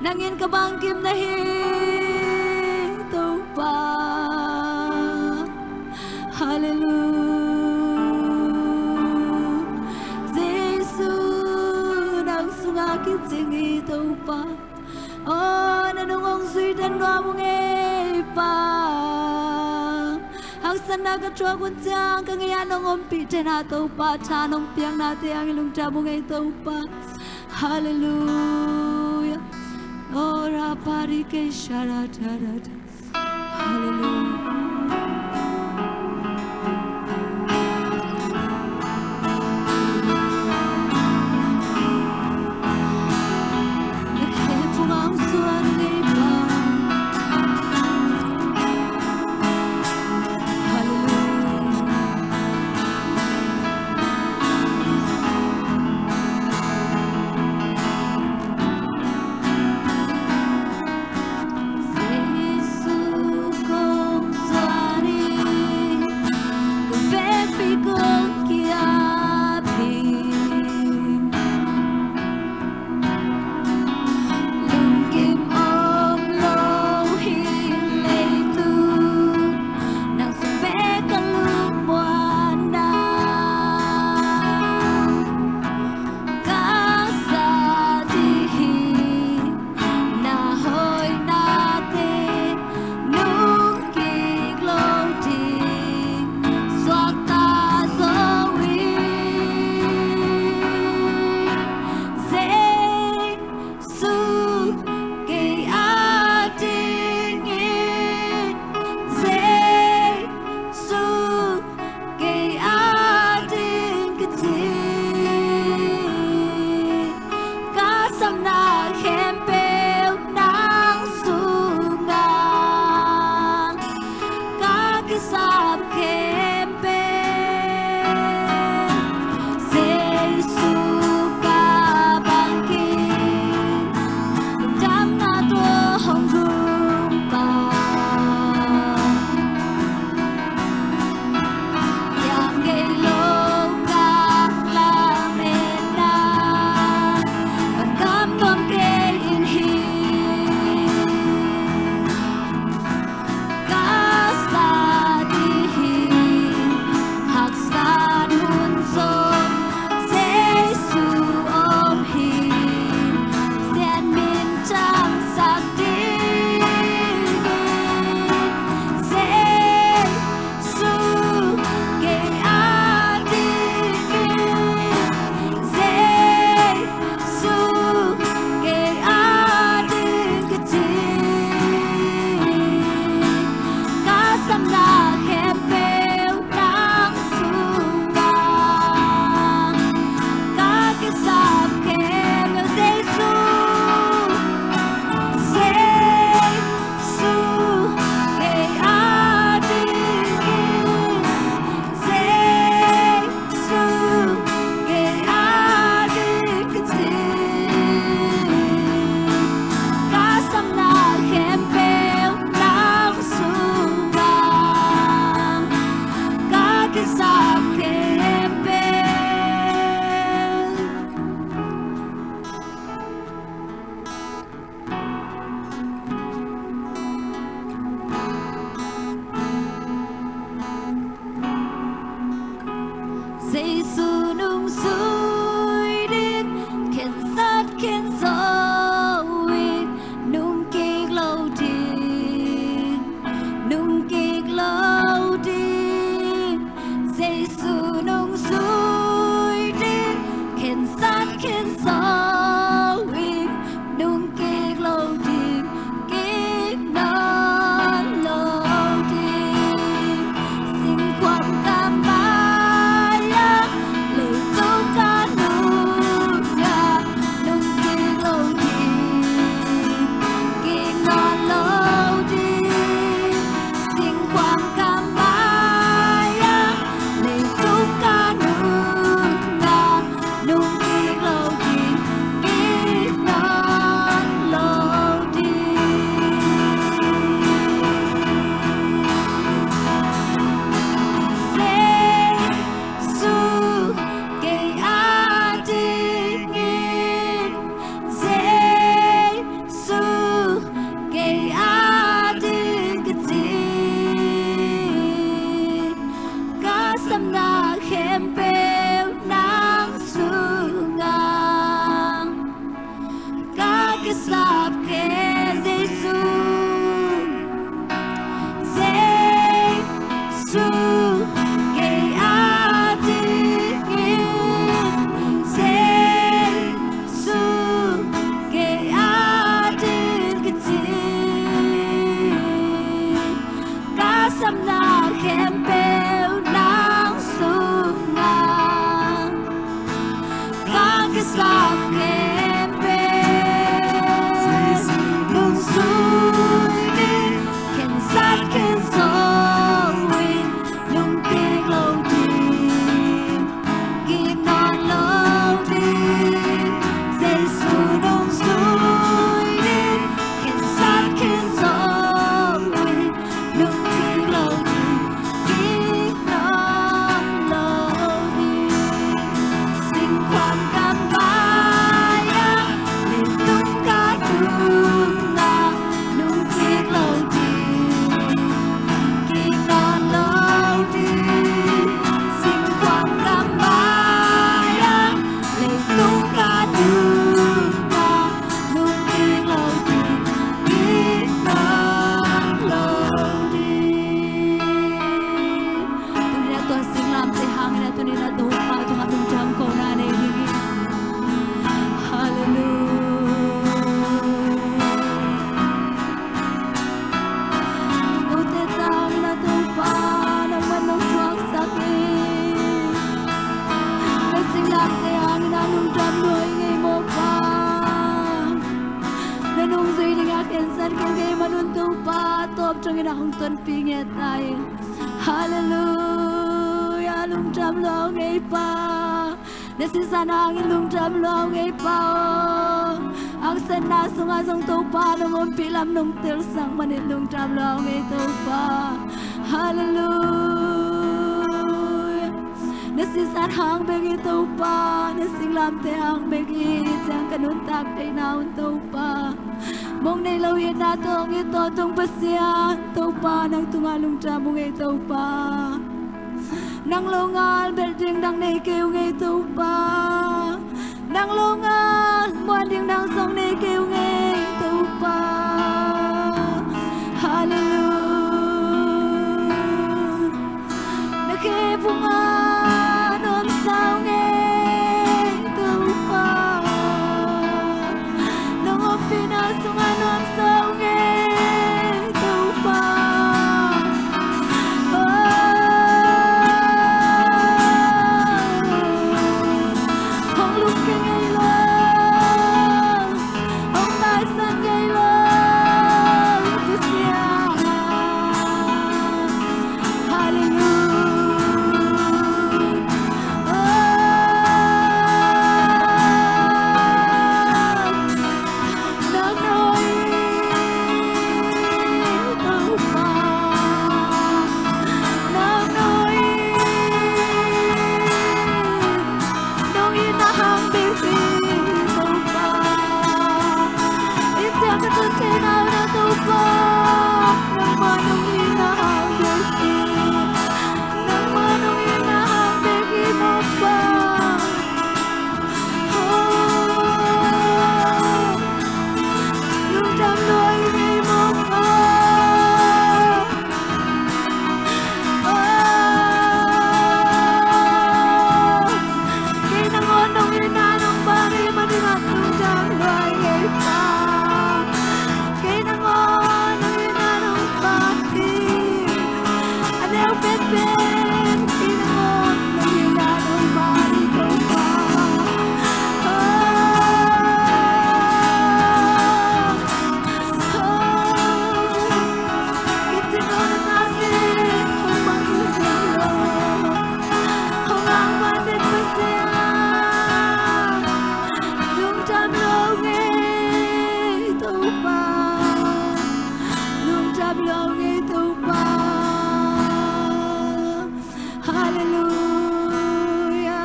Nang in ka bangkim na hi Topa. Hallelujah. Jesu, nang sungah kicing hi Topa. Oh, na nung hong zui den nuam ung ei Pa. Haksatna ka thuak hun ciang ka gei-ah nong ompih den a Topa, tha nong piaknate hangin lungdam ung ei Topa. Hallelujah. Oh, rapari ke shara da da da. Hallelujah. Sap kei Jesu, Jesu, kei a dingin, Jesu, kei a ding ka ci. Ka sapna khempeuh nang sungah ka kisap khempeuh nungzui ding, khensat khensawn in lungkik lo ding, kik nawn lo ding. Jesu nungzui ding, khensat khensawn in lungkik lo ding, kik nawn lo ding. Singkhuam gam mai-ah leitung ka tungah lungkik lo ding, kik nawn lo ding. Singkhuam gam mai-ah leitung ka tungah lungkik lo ding, kik nawn lo ding. Tuni-in ah tua singlamteh hangin ah tuni-in ah Topa tungah lungdam kohna nei ding hi. Halleluiah. Kote tangin ah Topa nangman nong thuaksak hi. Na singlamteh hangin ah lungdam lua ing ei mawhpa. Na nungzui dingah khensat kei keimah un Topa, tawp dongin ah hong tonpih ngiat ta in. Halleluiah. Lungdam lua ung ei Pa. Na sisan hangin lungdam lua ung ei Pa aw. Haksatna sungah zong Topa nong ompih lam nong telsak manin lungdam lua ung ei Topa. Halleluiah. Na sisan hang bek hi Topa, na singlamteh hang bek hi. Ciang ka nuntak theihna un Topa, mong nei lo itna tawh hong it tawntung Pasian Topa, nang tungah lungdam ung ei Topa. Nang lo ngal belh ding nang nei kei ung ei Topa. Nang lo ngal muan ding nang zong nei kei ung ei Topa. Halleluiah. Na khe phungah nuam sa ung ei Topa. Nong ompihna sungah nuam sa ung ei Topa. Oh, hong lungkia ngei lo, hong maisak ngei lo, Pasian. Halleluiah. Oh, nang na hoih Topa, nang na hoih. Nong itna hang bek hi Topa. I ciang ka tun thei nai na Topa. Nangmah nong itna hang bek hi. Nangmah nong itna hang bek hi Topa. Oh, lungdam lua ing ei Topa. Oh, kei nangawn nong itna nong bang hi manin ah lungdam lua ing ei Pa. Kei nangawn nong itna nong bang hi. A neu penpen kei nangawn nong itna nong bang hi Topa. Oh. Halleluiah.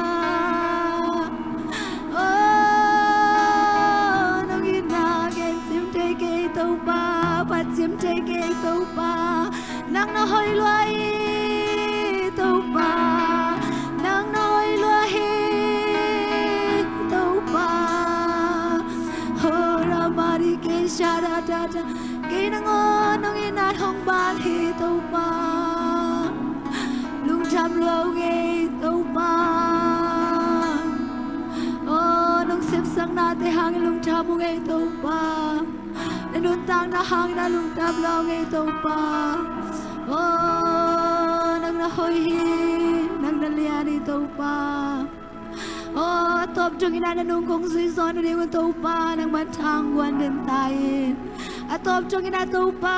Oh, nong itna gen cim thei kei Topa, phat cim thei kei Topa. Nang na hoih lua hi Topa, nang na hoih lua hi Topa. Ho Ramari Sha-da-da-da. Kei nangawn nong itna hong bal hi Topa. Lungdam lua ung ei Topa. Oh, nong sepsaknate hangin lungdam ung ei Topa. Na nuntakna hangin ah lungdam lua ung ei Topa. Oh, nang na hoih hi, nang na lian hi Topa. Oh, a tawp dongin ah na nung kong zui zaw nading un Topa, nangman thangguan den ta in. A tawp dongin ah Topa,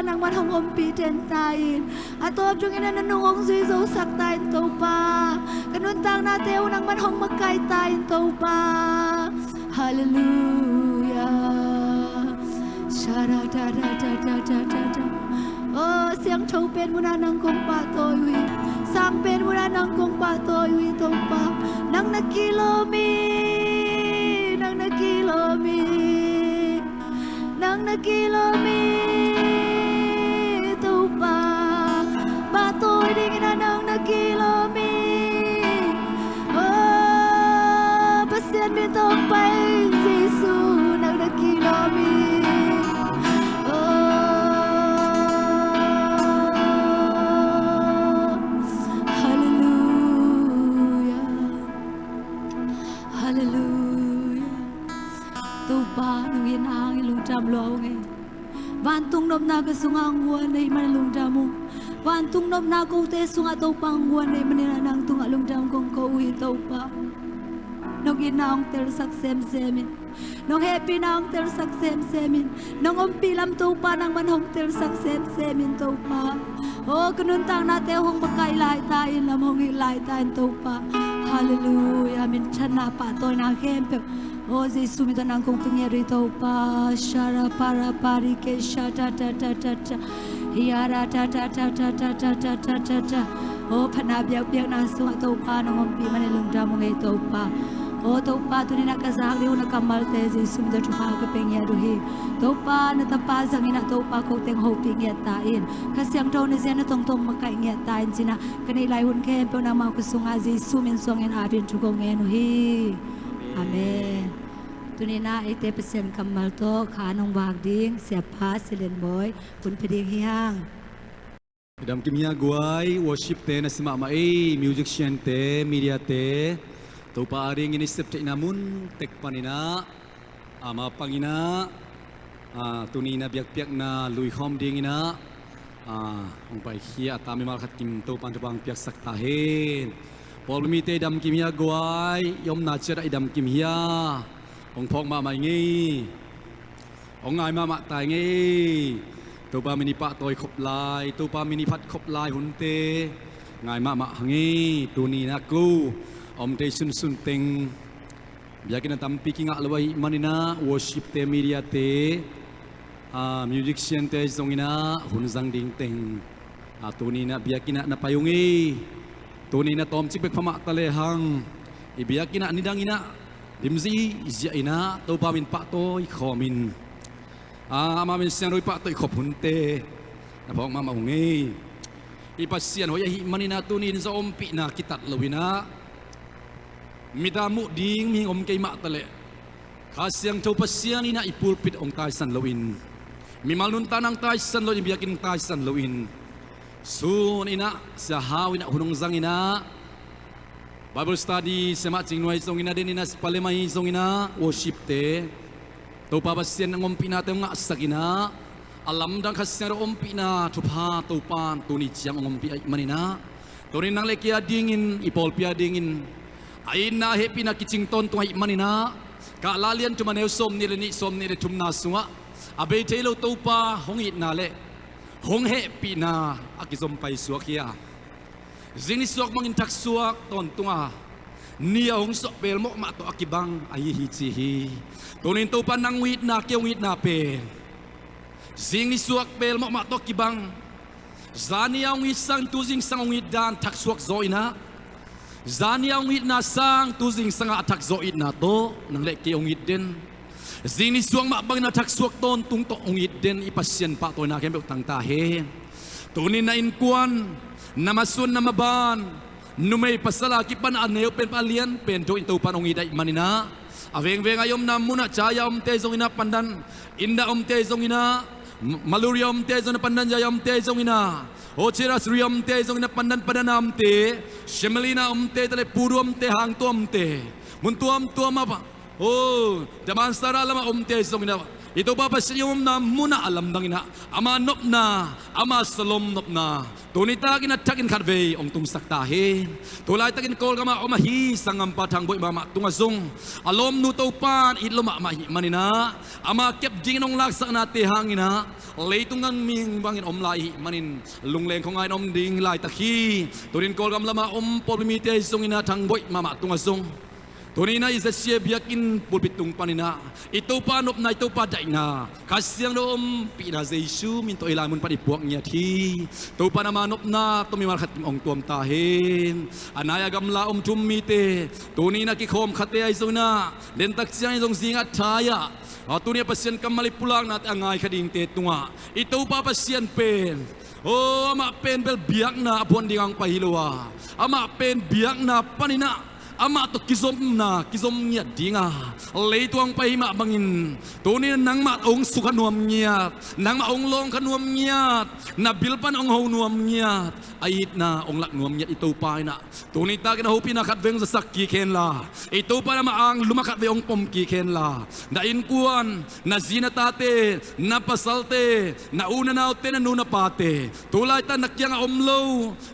nangman hong ompih den ta in. A tawp dongin ah na nung hong zui zosak ta in Topa. Ka nuntaknate uh nangman hong makaih ta in Topa. Halleluiah. Sha-da-da-da-da. Oh, siangtho pen munah nang kong pahtawi uh hi. Sang pen munah nang kong pahtawi uh hi Topa. Nang na kilawm hi. Nang na kilawm hi. Nang na kilawm hi Topa. Pahtawi dingin ah nang na kilawm hi. Oh, Pasian min tawh pai Jesu, nang na kilawm hi. Oh, halleluiah. Halleluiah. Topa, nong itna hangin lungdam lua ung ei. Vantung nopna ka sungah hong guan na hih manin lungdam ung. Vantung nopna kote sungah Topa hong guan na hih manin ah nang tungah lungdam kong ko uh hi Topa. Nong itna hong telsak semsem in. Nong hehpihna hong telsak semsem in. Nong ompih lam Topa nangman hong telsak semsem in Topa. Oh, ka nuntaknate hong makaih lai ta in, lam hong it lai ta in Topa. Halleluiah. Minthanna pahtawina khempeuh, oh, Jesu min tawh nang kong pia ngiat uh hi Topa. Sha-ra-pa-ra-pa-ri-ke, sha-da-da-da-da-da. Hia-ra-da-da-da-da. Oh, phatna biakpiakna sungah Topa nong ompih manin lungdam ung ei Topa. Oh, Topa, tuni-in ah ka zak ding uh na kammalte Jesu min tawh thupha ka pia ngiat uh hi. Topa, na tapa zangin ah Topa ko teng hopih ngiat ta in. Kha Siangtho na zia na tongtong makaih ngiat ta in ci-in ah ka neih lai hun khempeuh nangma khutsungah Jesu min suangin apin thu kong ngen uh hi. Amen. Tuni-in ah eite Pasian kammal tawh kha nong vak ding Siapa Silen Bawi hun pia ding hi hang. I dam kim hia guai, worship-te na si mahmah ei, musician-te, media-te. Topa a dingin i sep theihna mun tek panin ah, ama pangin ah, ah, tuni-in ah biakpiakna lui khawm dingin ah, ah, hong paikhia a, ta mimal khat kim Topa'n thupha hong piaksak ta hen. Pawlpi mite i dam kim hia guai, i omna ciat ah i dam kim hia. Hong phawk mahmah ing ei. Hong ngai mahmah ta ing ei. Topa min i pahtawi khop lai, Topa min i phat khop lai hunte ngai mahmah hang ei. Tuni-in ah ko a om thei sunsun teng biakinn ah tampi kingah lo ahih manin ah worship-te, media-te, ah, musician-te zongin ah hun zang ding teng, ah, tuni-in ah biakinn ah na pai ung ei. Tuni-in ah tawmcik bek phamah ta lehang i biakinn ah nidangin ah limzi ziah in ah Topa min pahtawi khawmin, ah, ama min siangtho i pahtawi khop hunte na phawk mahmah ung ei. I Pasian hoih ahih manin ah tuni-in zong ompihna kitat loin ah mit a muh ding mihing om kei mah ta leh, Kha Siangtho Pasian in ah i pulpit hong taisan loin, mimal nuntakna hong taisan loin, i biakinn hong taisan loin, sun in ah Sia Hau in ah hun hong zang in ah Bible study, Sia Mah Cing Nuai zongin ah, den in ah Sia Pa Lem Mai zongin ah worship-te, Topa Pasian hong ompihna-te hong ngahsak in ah, a lamdang Kha Siangtho ompihna thupha Topa'n tuni ciang hong ompih ahih manin ah, tuni nang le kei a dingin, i pawlpi a dingin a itna hehpihna kicing tawntung ahih manin ah, Kahla lian thum a neu sawmnih le nih, sawmnih le thumna sungah a bei thei lo Topa hong itna le hong hehpihna a kizom paisuak hi a, zing nisuak bangin thaksuak tawntung a, ni a hong suah pelmawh mah tawh a kibang ahi hi ci hi. Tuni-in Topa nang hong itna, kei hong itna pen zing nisuak pelmawh mah tawh a kibang. Zani a hong it sang tu zingsang hong it dan thaksuak zaw in ah, zani a hong itna sang tu zingsang a thakzaw itna tawh nang le kei hong it den, zing nisuak mah bangin a thaksuak tawntung tawh hong it den i Pasian pahtawina khempeuh tang ta hen. Tuni-in na innkuan, na masun, na maban, numei pasal a kipan a neu pen pan a lian pen tawh in Topa'n hong it ahih manin ah, A vengveng a i omna munah Chaya omte zongin ah pandan, Indah omte zongin ah, M-, Maluria omte zongin ah pandan, Jaya omte zongin ah, Ocheras Ria omte zongin ah pandan, Padana omte, Shemelina omte, tale Puru omte, Hangtua omte, mun tuamtuam ah, oh, Damansara lamah omte zongin ah, i Topa Pasian i omna munah a lamdang inah, ama nopna, ama salom nopna, tuni takin a thakin khatvei hong tungsak ta hen. Tulaitakin Kawlgamah om ahi sanggampa Thangboih mahmah tungah zong a lawmnu Topa in it lua mahmah ahih maninah, ama kep dingin hong laksaknate hanginah leitung gam mihing bangin om lai ahih manin lungleng khuangaih in om ding laitak hi. Tunin Kawlgam lamah om pawlpi mite ahi zonginah Thangboih mahmah tungah zong, tuninah i Z C A biakinn pulpit tung paninah i Topa nopna, i Topa daihna, Kha Siangtho ompihna Jesu min tawh hih lai mun pan i puak ngiat hi. Topa in ama nopna tawh mimal khat kim hong tuam ta hen. A nai-a gamla om thu-um mite, tuninah kikhawm khate ahi zonginah, dentak ciangin zong zingah thai-ah, a, tuni a Pasian kammal i pulaknate a ngai kha dingte tungah i Topa Pasian pen, aw, amah pen bel biakna a phuan dingah hong pai hi lo a, amah pen biakna paninah amah tawh kizomna, kizom ngiat dinga leitung hong pai hi mah bangin, tuninah nangmah hong sukha nuam ngiat, nangmah hong lawng kha nuam ngiat, na bil pan hong ho nuam ngiat, a itna hong lak nuam ngiat i Topa inah, tuni takin a hopihna khatvei hong zasak kik henla, i Topa in amah ang luma khatvei hong pom kik henla, na innkuan, na zi na tate, na pasalte, na u na naute, na nu na pate, tulaitak na kiangah om lo,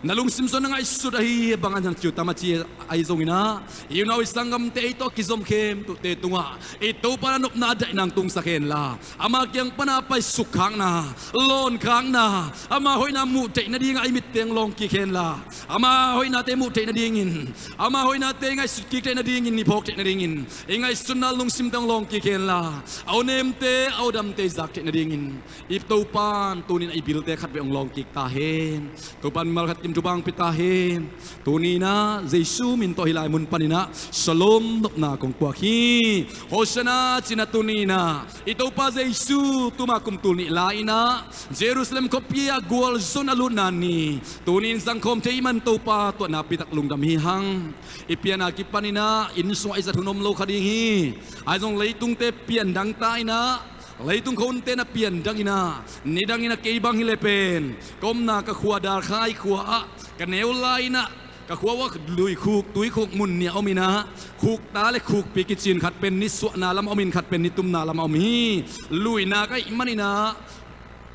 na lungsim sung na ngaihsut ahi bangin na ciutam a ci ahi zonginah, i unau i sanggamte, ei tawh kizom khempeuhte tungah i Topa in a nopna, a daihna hong tungsak henla, ama kiang pana pai sukkhakna, lawnkhakna, ama hoihna muh theih nadingah i mitte hong lawng kik henla, ama hoihnate muh theih nadingin, ama hoihnate i ngaihsut kik theih nadingin, i phawk theih nadingin, i ngaihsutna lungsimte hong lawng kik henla, a awnemte, a awdamte i zak theih nadingin i Topa in tuninah i bilte khatvei hong lawng kik ta hen. Topa in mimal khat kim thupha hong pia ta hen. Tuninah Jesu min tawh hih lai mun paninah salom nopna kong puak hi. Hosanna cinah tuninah i Topa Jesu tuma kum tul nih lai-inah Jerusalem khuapi ah gualzo-in a lutna ni, tunin zangkhawm thei i hih man Topa tuahna pitak lungdam hi hang. I pian a kipaninah inn sungah i zat hun om lo kha ding hi. Ahi zong leitungte pian dangta inah, leitung khua hunte na pian danginah, nidangin a kei bang hileh pen ka omna ka khua Dalkhai khua ah ka neu lai-inah, ka khua uah luikhuk tuikhuk mun nih a ominah, khukta le khukpi kicin, khat pen nisuahna lamah omin, khat pen nitumna lamah om hi. Luina ka hih maninah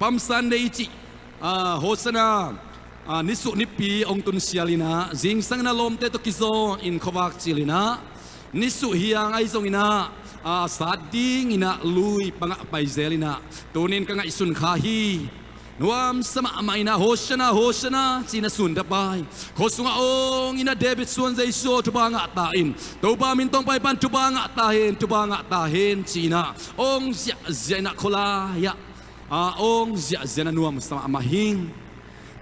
Palm Sunday i cih, ah, Hosanna, ah, nisuh nipi hong tunsial inah, zingsangin a lawmte tawh kizawnin khuavak cil inah, nisuh hiang ahi zonginah, ah, sat dinginah lui pangah paizel inah, tunin ka ngaihsun kha hi. Nuamsa mahmah inah Hosanna, Hosanna ci-in a sundapai, khua sungah awng inah David suan Jesu aw thupha ngah ta in, Topa min tawh hong paipa in thupha ngah ta hen, thupha ngah ta hen ci-inah awng ziahziah inah khualai-ah, ah, awng ziahziah inah nuamsa mahmah hi.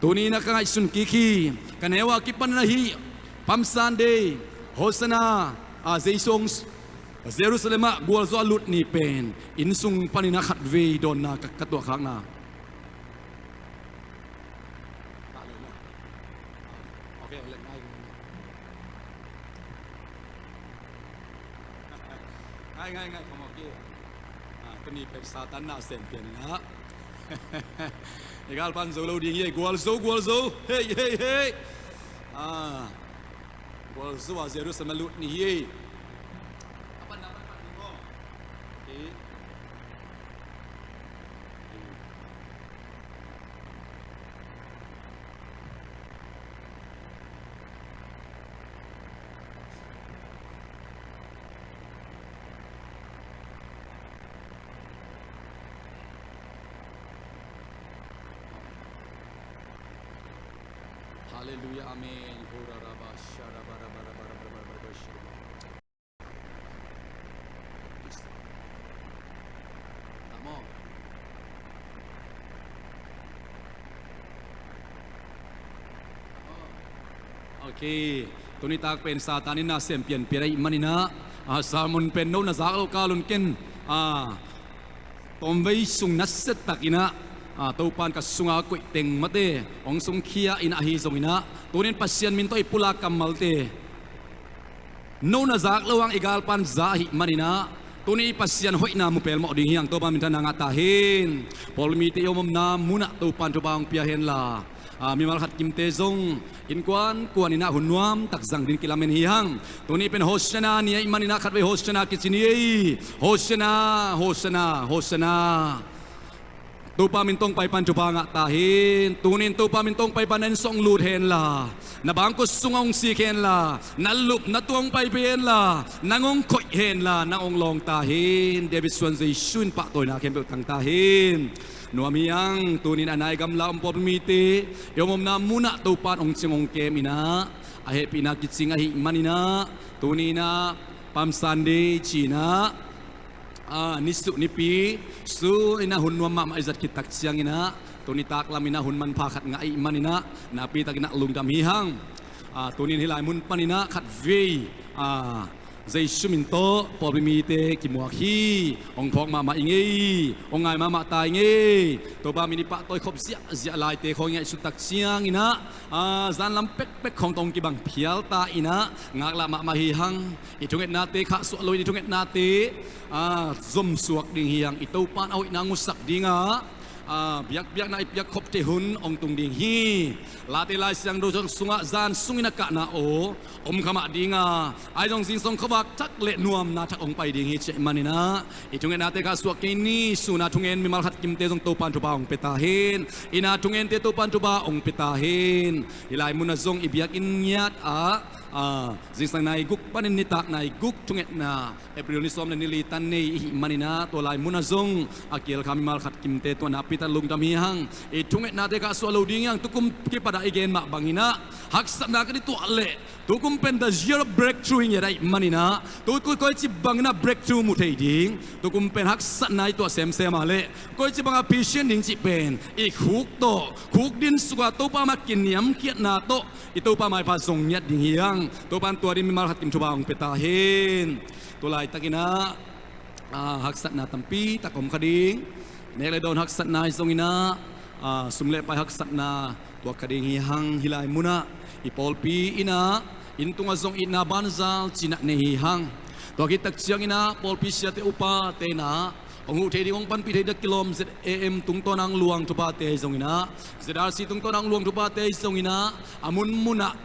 Tuninah ka ngaihsun kik hi. Ka neu a kipan ahi Palm Sunday, Hosanna, ah, Jesu hong Jerusalem ah gualzo a lut ni pen inn sung paninah khatvei dawnna ka, ka tuahkhakna. Ngai, ngai, ngai, kong ok. Ah, tuni pen Satan na sem pian inah. I galpan zo lo ding hi, gualzo, gualzo. Hei, hei, hei. Ah, gualzo a Jerusalem a lut ni hi. Halleluiah, amen. Ok. Tuni tak pen Satan in na sem pianpian ahih maninah, ah, sermon pen no na zak lo kal un ken, ah, tawmvei sung nasia takinah, ah, Topa in ka sungah a koih teng mate hong sungkhia inah ahi zonginah, tunin Pasian min tawh i pulak kammalte No na zak lo hang i galpan za ahih maninah tuni Pasian hoihna mu pelmawh ding hi hang. Topa minthanna ngah ta hen. Pawlpi mite i om omna munah Topan thupha hong pia henla, a, mimal khat kimte zong innkuan kuaninah hun nuamtak zang din kilamen hi hang. Tuni pen Hosiana ni ahih maninah khatvei Hosiana kici ni ei. Hosiana, Hosiana, Hosiana. Topa min tawh hong pai pan thupha ngah ta hen. Tunin Topa min tawh hong pai pan na inn sung hong lut henla, na bangkua sungah hong sik henla, na lupna tuang hong paipai henla, nang hong khoih henla, nang hong lawng ta hen. David suan Jesu in pahtawina khempeuh tang ta hen. Nuam hi hang. Tunin a nai gamla om pawlpi mite i om omna munah Topan hong cing hong kem inah, a hehpihna kicing ahih maninah tuninah Palm Sunday cinah, a, nisuh nipi su inah hun nuam mahmah i zat khit tak cianginah tuni taklam inah hun manpha khat ngah ahih maninah nakpitakinah lungdam hi hang. A, tunin hih lai mun paninah khatvei, a, Jesu min tawh pawlpi mite kimuak hi. Hong phawk mahmah i ngei, hong ngai mahmah ta i ngei. Topa min i pahtawi khop ziahziah laite khawng i ngaihsut tak cianginah, a, zanlam pekpek khawng tawh hong kibang phial ta inah ngaklah mahmah hi hang. I thungetnate khahsuah loin i thungetnate, a, zomsuak ding hi hang. I Topan a hoihna hong musak dinga, a, biakpiakna i piakkhop thei hun hong tung ding hi. Late Lai Siangtho sungah zan sungin a kahna aw om kha mah dinga, ahi zong zingsang khuavak thak le nuamna thak hong pai ding hi ci ahih maninah i thungetnate khahsuah kei ni. Suna thungen mimal khat kimte zong Topan thupha hong pia ta hen. Ina thungente Topan thupha hong pia ta hen. Hih lai munah zong i biakinn ngiat ah, a, zingsang nai guk panin nitak nai guk thungetna April ni sawm le ni li tan nei i hih maninah tua lai munah zong a kial kha mimal khat kimte tua nakpi tak lungdam hi hang. I thungetnate khahsuah lo ding hi hang. Tukum kipat ah i gen mah banginah haksatna ka i tuah leh tukum pen the year of breakthrough hi ngiat ahih maninah tu, tu koici banginah breakthrough mu thei ding, tukum pen haksatna i tuah semsem ah leh koici banga patient ding cih pen i khuk tawh khuk din suka Topa mah kiniamkhiatna tawh i Topa maipha zong ngiat ding hi hang. Topan tua din mimal khat kim thupha hong pia ta hen. Tu laitakinah, a, haksatna tampi tak om kha ding. Nek le dawn haksatna hi zonginah, a, sum le pai haksatna tuak kha ding hi hang. Hih lai munah i pawlpi inah inn tungah zong itna banzal cinah nei hi hang. Tua khit tak cianginah pawlpi siate upate inah hong huh thei ding hong panpih thei ding kilawm Z A M tungtawn ah hong luang thuphate ahi zonginah, Z R C tungtawn ah hong luang thuphate ahi zonginah, a, munmunah,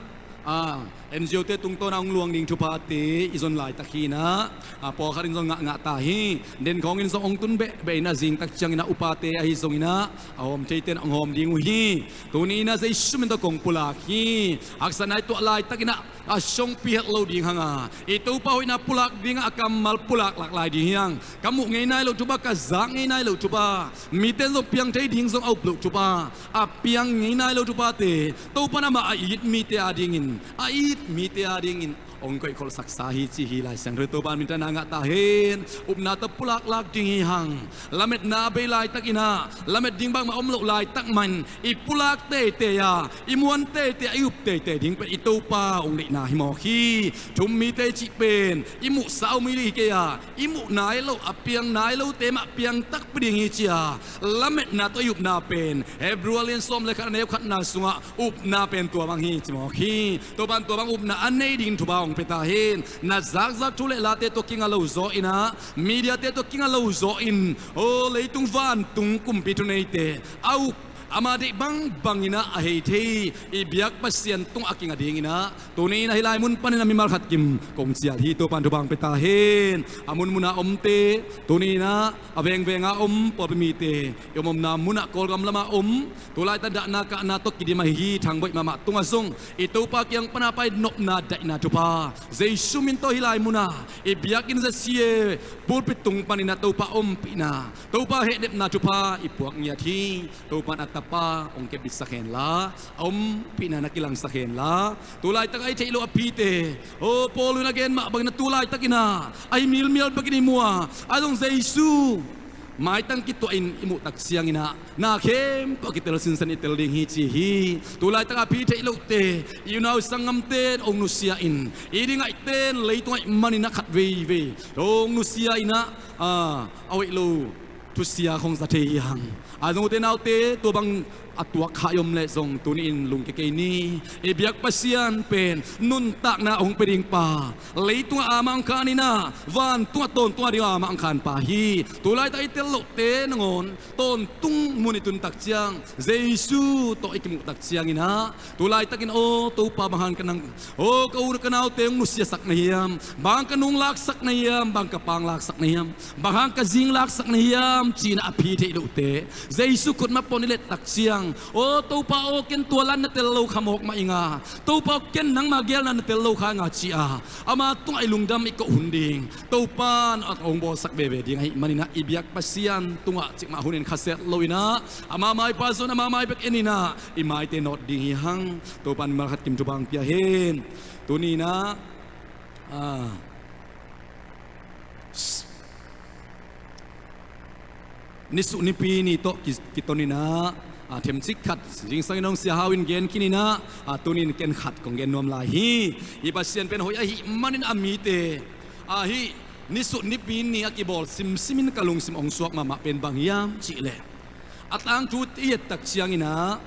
a, N G O te tungtawn ah hong luang ding thuphate i zon laitak hi inah, a, pawlkhat in zong ngahngah ta hi. Den khawngin zong hong tun behbeh inah zing tak cianginah upate ahi zonginah a hawm theite in hong hawm ding uh hi. Tuni inah Jesu min tawh kong pulak hi. Haksatna i tuah laitakinah a songpi het lo ding hanga i Topa hoihna pulak dingah a kammal pulak lak lai ding hi hang. Ka muh ngei nai loh thupha, ka zak ngei nai loh thupha, mite in zong piang thei ding zong a up loh thupha, a piang ngei nai loh thuphate Topan amah a it mite adingin, a it mite adingin hong koihkholhsaksa hi ci hi. Lai Siangtho Topan minthanna ngah ta hen. Upna tawh pulak lak ding hi hang. Lametna a bei laitakinah lamet ding bangmah om loh laitak man i pulak teitei a, i muan teitei a, i up teitei ding pen i Topa hong deihna hi mawk hi. Thum mite i cih pen i muhsa a um hi kei a, i muh nai loh, a piang nai lote mah piang takpi ding hi ci a, lametna tawh i upna pen Hebru a lian sawm le khat a neu khatna sungah upna pen tua bang hi ci mawk hi. Topan tua bang upna a nei ding thupha hong pia ta hen. Na zakzak thu le late tawh kinga lo zaw inah, mediate tawh kinga lo zaw in, aw, leitung vantung kumpi thuneite a uk ama deih bangbang inah a hei thei i biak Pasian tungah a kinga dinginah tuni inah hih lai mun panin a mimal khat kim kong cial hi. Topan thupha hong pia ta hen. A munmuna omte, tuni inah a vengvenga om pawlpi mite, i om omna munah Kawlgam lama om, tu laitak dahna kahna tawh kidim ahi hi. Thangboih mahmah tungah zong i Topa kiang pana pai nopna daihna thupha Jesu min tawh hih lai muna i biakinn Z C A pulpit tung paninah Topa ompihna, Topa hehnepna thupha i puak ngiat hi. Topan a tapa hong kepbitsak henla, a ompihna na kilangsak henla. Tu laitak a i theih loh a phite, aw, Paul in a gen mah banginah tu laitakinah a hi milmial bekin i mu a, a zong Jesu maitang kituahin i muh tak cianginah na khempeuh a kitel sinsen i tel ding hi ci hi. Tu laitak a phi theih lohte, i unau sanggamte in hong nusia in, i ding ahihte in leitung ahih maninah khat veivei hong nusia inah, a, a hoih lo thusia khong za thei hi hang. A zong ute naute, tua bang a tuak kha i om leh zong tuni-in lungkia kei ni. I biak Pasian pen nuntakna hong pia ding pa, leitungah amah hong khan inah, vantungah tawntungah ding amah hong khan pa hi. Tulaitak i tel lohte nangawn tawntung mun i tun tak ciang, Jesu tawh i kimuh tak cianginah, tulaitakin aw Topa, bang hang ka nang, aw ka u ka naute hong nusiasak na hiam? Bang hang ka nung laksak na hiam? Bang hang ka pang laksak na hiam? Bang hang ka zing laksak na hiam? Ci-inah a phi theih lohte Jesu khut mah pan i let tak ciang, aw Topa aw, ken tua lan na tel lo kha mawk mah ing a, Topa aw, ken nangma gelna na tel lo kha ing a, ci-a ama tungah i lungdam i koh hun ding, Topa in a hong bawlsak veve ding ahih maninah, i biak Pasian tungah cikmah hun en khasia loinah, ama maipa zong ama mai bek en inah i maite nawt ding hi hang. Topa in malkhat kim thupha hong pia hen. Tuni inah, a, nisuh nipi ni tawh ki, kiton inah, a, themcik khat zingsangin hong sia hau in gen khin inah, a, tuni-in ken khat kong gen nuam lai hi. I Pasian pen hoih ahih manin a mite, a, hih nisuh nipi ni a kibawl simsimin ka lungsim hong suak mahmah pen bang hiam cihleh, a tangthu i et tak cianginah,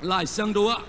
Lai Siangtho ah,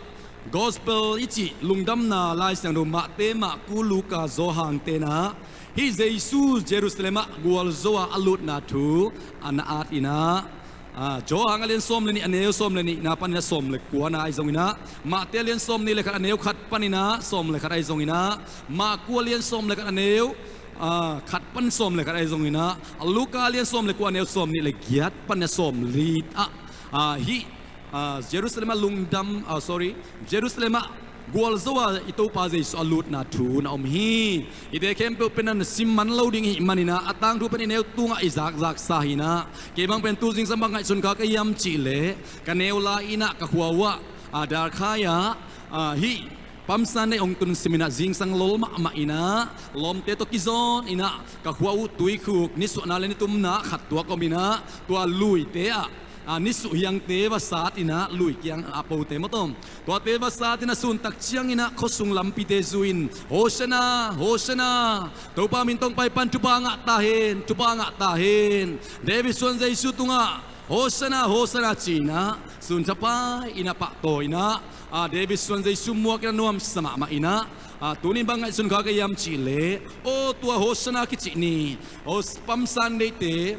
Gospel i cih lungdamna Lai Siangtho Mate, Marku, Luka, Johan tenah hih Jesu Jerusalem ah gualzo a a lutna thu a na at inah, a, Johan a lian sawm le nih a neu sawm le nihna paninah sawm le kuana ahi zonginah, Mate a lian sawm nih le khat a neu khat paninah sawm le khat ahi zonginah, Marku a lian sawm le khat a neu, a, khat pan sawm le khat ahi zonginah, a, Luka a lian sawm le kua a neu sawm nih le giat paninah sawm li ah, a, hih, a, Jerusalem ah lungdam, a, sorry, Jerusalem ah gualzo a i Topa Jesu a lutna thu na om hi. Hihte khempeuh pen a na sim man lo ding ihih maninah, a tangthu pen i neu tungah i zakzaksa hinah. Kei bang pen tu zingsang bang ngaihsun kha ka hiam cihleh, ka neu lai inah ka khua uhah, a, Darkhai ah, a, hih Palm Sunday hong tun siminah zingsang lol mahmah inah, lawmte tawh kizawn inah, ka khua uh tuikhuk nisuahna le nitumna khat tuak om inah, tua luite ah, a, nisuh hiangte va sat inah, lui kiang a pote maw tawm, tuate va sat inah, sun tak cianginah khuasung lampite zui-in, Hosanna, Hosanna, Topa min tawh hong pai pan thupha ngah ta hen, thupha ngah ta hen, David suan Jesu tungah Hosanna, Hosanna ci-inah, sun thapai inah pahtawi inah, a, David suan Jesu muak inah nuamsa mahmah inah, a, tuni bang ngaihsun kha ka hiam cihleh, aw tua Hosanna kicih ni, aw Palm Sunday-te,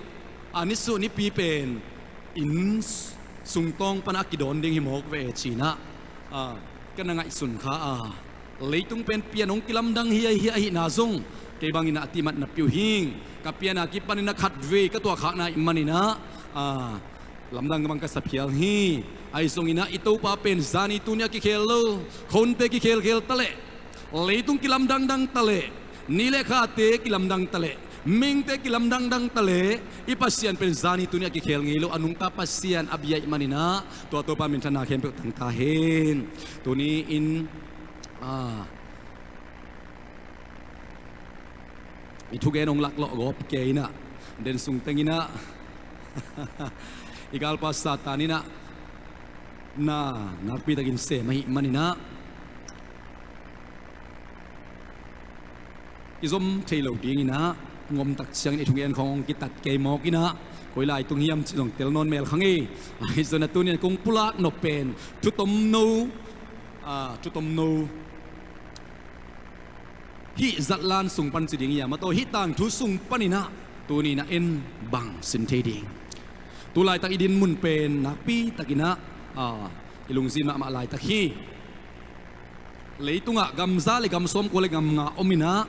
a, nisuh nipi pen inn sungtawng panah a kidawn ding hi mawk ve ci-inah, a, ka na ngaihsun kha a, leitung pen pian hong kilamdang hi, hi ahihna zong kei bangin a ti mat napi uh hing. Ka pian a kipanin a khatvei ka tuahkhakna ahih maninah, a, lamdang bang ka sa phial hi. Ahi zonginah i Topa pen zani tuni a kikhel lo, khonte kikhelkhel taleh, leitung kilamdangdang taleh, ni le khate kilamdang taleh, mingte kilamdangdang taleh, i Pasian pen zani tuni a kikhel ngei lo, a nungta Pasian a bia ahih maninah, tua Topa minthanna khempeuh tang ta hen. Tuni-in, a, i thugen hong laklawh gawp kei inah, den sung tenginah, i galpa Satan inah na nakpitakin sem ahih maninah, kizom thei lo dinginah, ngom tak ciangin i thugen khawng hong kitat kei mawk inah, koi lai tung hiam cih zong tel nawn mel kha ngei. Ahi zongin a tuni-in kong pulak nop pen thu tomno, a, thu tomno, hih zatlan sung pan ci ding hiam, a tawh hih tangthu sung paninah tuni-in a en bang sin thei ding. Tu laitak i din mun pen nakpi takinah, a, i lungzin mahmah laitak hi. Leitungah gam za le gam sawmkua le gam nga om inah,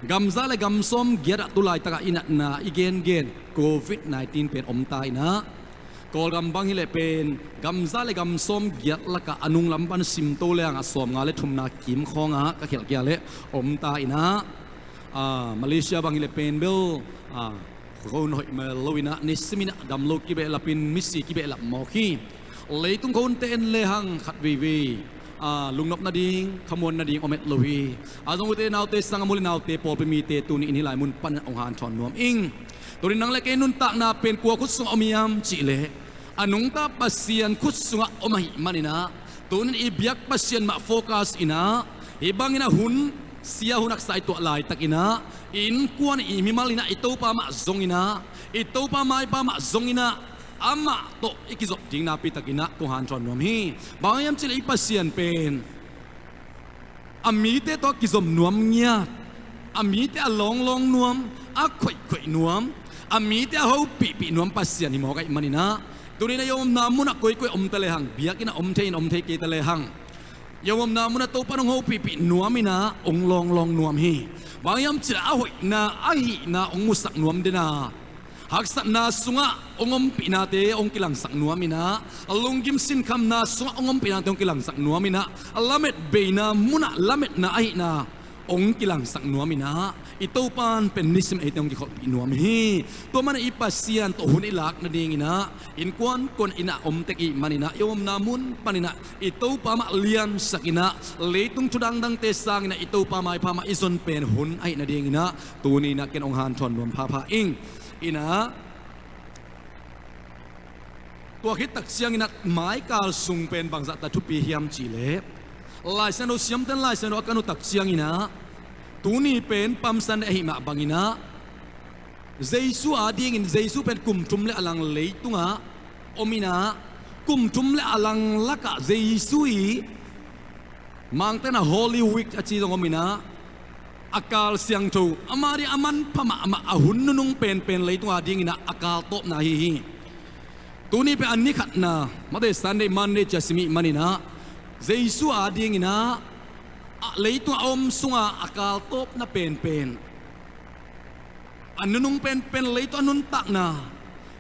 gam za le gam sawmgiat ah tu laitakah i natna i gengen Covid nineteen pen om ta inah, Kawlgam bang hileh pen gam za le gam sawmgiat lakah a nunglam pan simto le ang a sawmnga le thumna kim khawngah ka khialh kia leh om ta inah, a, Malaysia bang hileh pen bel, a, khua hun hoih mel lo inah, nisim inah damlo kibehlapin misi kibehlap mawk hi. Leitung khua hunte en lehang khat veivei, a, lungnop nading, khamuan nading om et lo hi. A zong ute naute sanggamnu le naute pawlpi mite tuni-in hih lai mun pan hong hanthawn nuam ing. Tuni-in nang le kei nuntakna pen kua khut sungah om hiam cihleh, a nungta Pasian khut sungah om ahih maninah, tuni-in i biak Pasian mah focus inah, hih bangin a hun sia hun haksa i tuah laitakinah, i innkuan i mimal inah i Topa mah zong inah, I Topa maipha mah zong inah amah tawh i kizop ding nakpi takinah kong hanthawn nuam hi. Bang hiam cihleh i Pasian pen a mite tawh kizom nuam ngiat, a mite a lawnglawng nuam, a khoihkhoih nuam, a mite a hopihpih nuam Pasian hi mawk ahih maninah, tuni-in a i omna munah koikoi a omte lehang, biakinn ah om thei in om thei keite lehang, i omna munah Topa in hong hopihpih nuam inah hong lawnglawng nuam hi. Bang hiam cihleh a hoihna, a hihna hong musak nuam dena, haksatna sungah hong ompihnate hong kilangsak nuam inah, a lunggim sinkhamna sungah hong ompihnate hong kilangsak nuam inah, a lamet beina munah lametna a hihna hong kilangsak nuam inah, i Topa in pen nisim eite hong kikholhpih nuam hi. Tua manin i Pasian tawh hun i lak nadinginah innkuan kuan innah om tek i hih maninah, i omna mun paninah i Topa mah liansak inah, leitung thu dangdangte sanginah i Topa maipha mah i zon pen hun ahih nadinginah tuni inah ken hong hanthawn nuam phapha ing. Inah, tua khit tak cianginah maikal sung pen bangzahta thupi hiam cihleh, Lai Siangtho siamten Lai Siangtho a kan uh tak cianginah, tuni pen Palm Sunday ahih mah banginah, Jesu adingin, Jesu pen kum thum le a lang leitungah om inah, kum thum le a lang lakah Jesu i Mangte in a Holy Week a ci zong om inah, a kal siangtho, ama ding a manpha mahmah, a hun nunung penpen leitung adinginah a kal tawpna ahi hi. Tuni pen a ni khatna, Mate Sunday, Monday ci a sim i hih maninah, Jesu adinginah a leitung a om sunga a kal tawpna penpen, a nunung penpen leitung a nuntakna,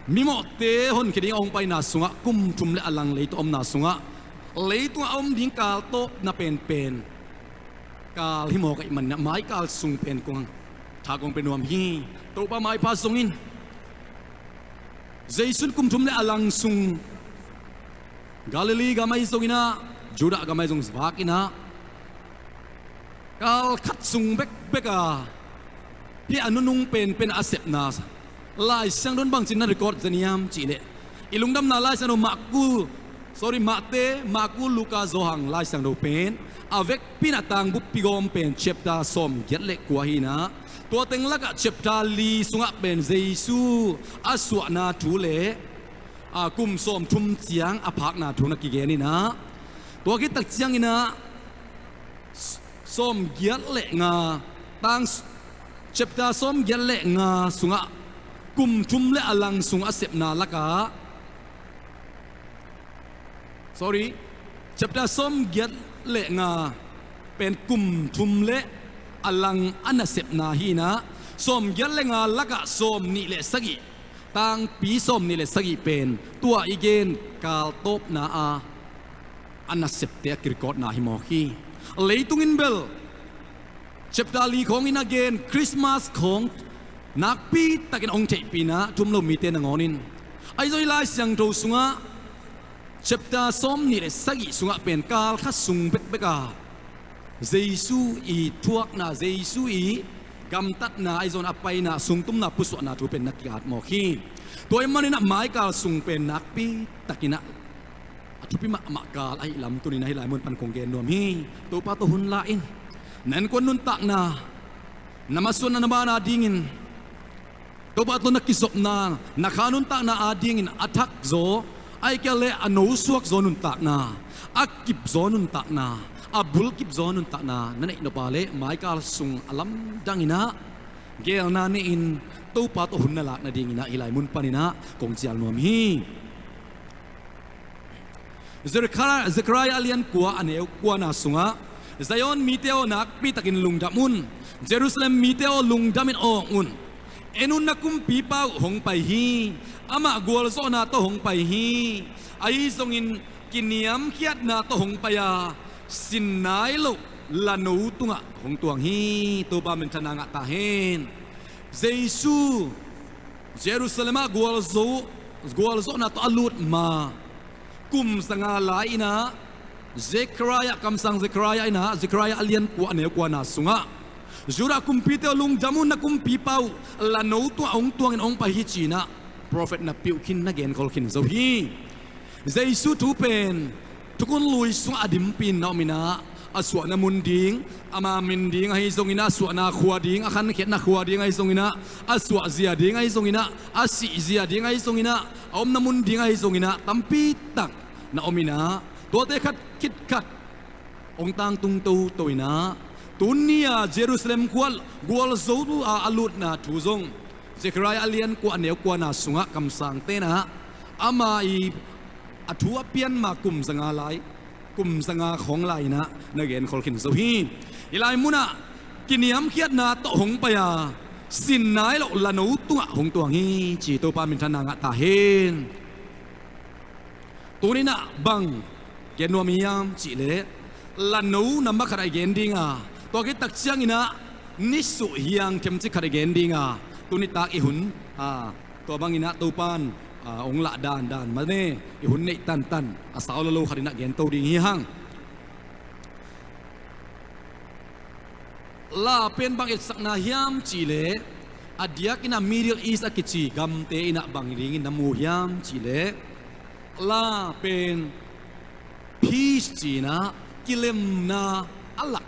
mimawhte honkhia ding a hong paina sungah, kum thum le a lang leitung a omna sungah, leitung a om ding kal tawpna penpen kal hi mawk ahih maninah, maikal sung pen kong tha kong pia nuam hi. Topa maipha zong in, Jesu in kum thum le a lang sung Galilee gam ahi zonginah, Judah gam ahi zong vak inah, kal khat sung bekbek a, hih a nunung penpen a sepna Lai Siangtho in bangci in na record zen hiam cihleh, i Lungdamna Lai Siangtho Marku, sorry, Mate, Marku, Luka, Johan Lai Siangtho pen a vekpi inah tang buppi gawm pen chapter sawmgiat le kua hi inah, tua teng lakah chapter li sungah pen Jesu a suahna thu le, a, kum sawmthum ciang a phakna thu na kigen inah, tua khit tak cianginah, sawmgiat le nga, tang s-, chapter sawmgiat le nga sungah, kum thum le a lang sung a sepna lakah, sorry, chapter sawmgiat le nga pen kum thum le a lang a nasepna hi inah, sawmgiat le nga lakah sawmnih le sagih, tangpi sawmnih le sagih pen tua i gen kal tawpna a, a nasepte a kirecordna hi mawk hi. Leitung in bel chapter li khawngin a gen, Christmas khawng nakpi takin hong theihpih inah, thu um lo mite nangawn in, ahi zong i Lai Siangtho sungah chapter sawmnih le sagih sungah pen kal khat sung bekbek a Jesu i thuakna, Jesu i gamtatna, ahi zong a paina, sungtumna, pusuahna thu pen na ki-at mawk hi. Tua ahih maninah maikal sung pen nakpi takinah a thupi mahmah kal ahih lam tuni-in ah hih lai mun pan kong gen nuam hi. Topa tawh hun la in, na innkuan nuntakna, na masuanna, na ban adingin Topa tawh na kizopna, na kha nuntakna adingin a thak zaw, ahih kei leh a nosuak zaw nuntakna, a kip zaw nuntakna, a bulkip zaw nuntakna na neih nop a leh maikal sung a lamdang inah geelna nei-in Topa tawh hun na lak nadingin ah hih lai mun panin ah kong cial nuam hi. Zekhariah, Zekhariah a lian kua, a neu kuana sungah, Zion mite aw, nakpi takin lungdam un. Jerusalem mite aw, lungdamin awng un. En un, na kumpipa uh hong pai hi. Amah gualzawhna tawh hong pai hi. Ahi zongin kiniamkhiatna tawh hong pai a, sin nai loh lano tungah hong tuang hi. Topa minthanna ngah ta hen. Jesu Jerusalem ah gualzo, gualzawhna tawh a lut ma kum zanga lai-in ah, Zekhariah, kamsang Zekhariah in ah, Zekhariah a lian kua, a neu kuana sungah, Judah kumpite aw, lungdam un, na kumpipa uh lano tungah hong tuangin hong pai hi, ci-in ah prophet napi uh khin, na genkhol khin zo hi. Jesu thu pen thukhun lui sungah a dimpih in na om in ah, a suahna mun ding, ama min ding ahi zonginah, a suahna khua ding, a khankhiatna khua ding ahi zonginah, a suahzia ding ahi zonginah, a sihzia ding ahi zonginah, a omna mun ding ahi zonginah tampi tak na om inah, tuate khat khit khat hong tangtung toto inah, tuni-a Jerusalem khua gualzo a a lutna thu zong Zechariah a lian kua, a neu kuana sungah kamsang tenah ama i a thu a pian ma kum zanga lai, kum zanga khawng lai inah na genkhol khin zo hi. Hih lai munah kiniamkhiatna tawh hong pai a, sin nai loh lano tungah hong tuang hi ci Topa minthanna ngah ta hen. Tuninah bang gen nuam hiam cihleh, lano nambat khat a i gen dinga, tua khit tak cianginah nisuh hiang themcik khat i gen dinga, tunitak i hun a, tua banginah Topan a hong lah dandan mane i hun neih tantan a sau lalo khat inah gen to ding hi hang. La pen bang etsakna hiam cihleh, a diakinah Middle East a kici gamte inah bang dingin na mu hiam cihleh, la pen peace cinah kilemna a lak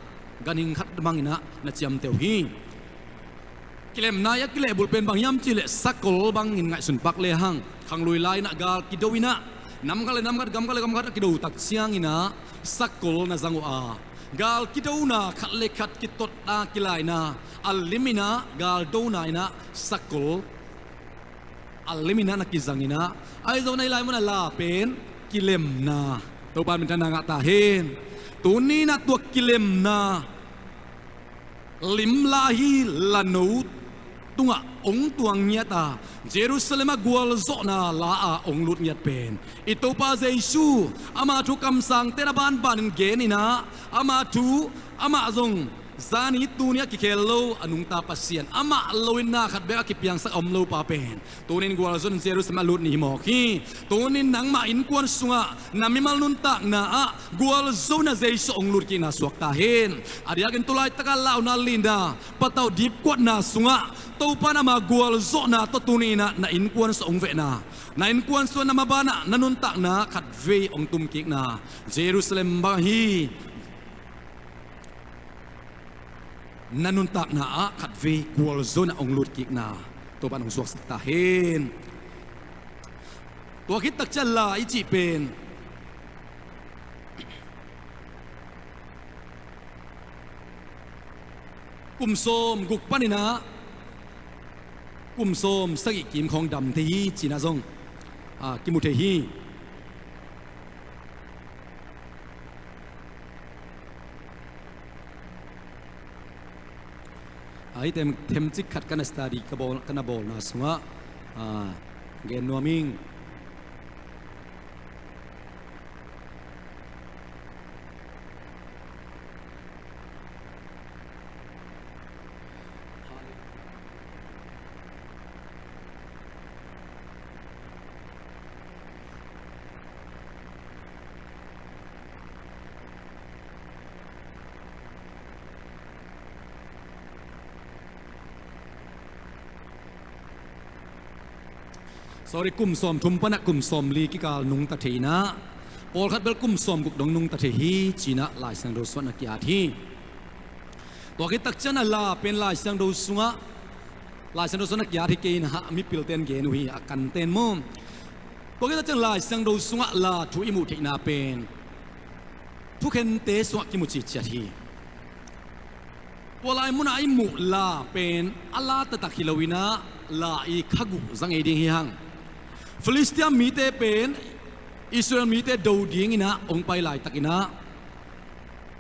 ganhing khat banginah na ciamteh uh hi. Kilemna i a kilehbulh pen bang hiam cihleh sakol bangin ngaihsun pak lehang, khanglui lai inah gal kido inah, namkhat le namkhat, gamkhat le gamkhat a kido tak cianginah sakol na zang uh a, gal kidona khat le khat kitot a kilaina a lim inah gal dona inah sakol a lim inah na kizang inah, ahi zongin ahi lai munah la pen kilemna, Topa minthanna ngah ta hen. Tuni inah tua kilemna lim la hi. Lano tungah hong tuang ngiat a, Jerusalem a gualzawhna la a hong lut ngiat pen i Topa Jesu, ama thu kamsangte na banbanin gen inah, ama thu, amah zong zani tuni a kikhel lo a nungta Pasian, amah loin na khat bek a kipiangsak a om lopa pen tunin gualzawhna Jerusalem a lut ni hi mawk hi. Tunin nangmah innkuan sungah na mimal nuntakna ah gualzawhna Jesu hong lutkikna suak ta hen. A diakin tulaitakah launa lina patauh dipkuatna sungah Topan ama gualzawhna tawh tuninah na innkuan sungah hong vehna, na innkuan sungah na mabanah na nuntakna khatvei hong tumkikna Jerusalem bang hi. Na nuntakna ah khatvei gualzawhna hong lutkikna Topan hong suaksak ta hen. Tua khit tak ciang la i cih pen kum sawm guk paninah kum sawm sagih kim khawng dam thei hi cinah zong a kimu thei hi. Ahi tem, themcik khat ka na study, ka bawl, ka na bawlna sungah a gen nuam ing. Sorry, kum sawm thum panah kum sawm li kikal nungta thei inah, pawlkhat bel kum sawm guk dong nungta thei hi cinah Lai Siangtho sungah na ki-at hi. Tua khit tak ciang a la pen Lai Siangtho sungah, Lai Siangtho sungah na ki-at hi kei inah, mipilten gen uh hi, a kanten maw. Tua khit tak ciang Lai Siangtho sungah la thu i muh theihna pen thukhente sungah kimu ciciat hi. Tua lai munah i muh la pen a la taktak hi lo inah la i khaguh za ngei ding hi hang. Filistia mite pen Israel mite do dinginah hong pai laitakinah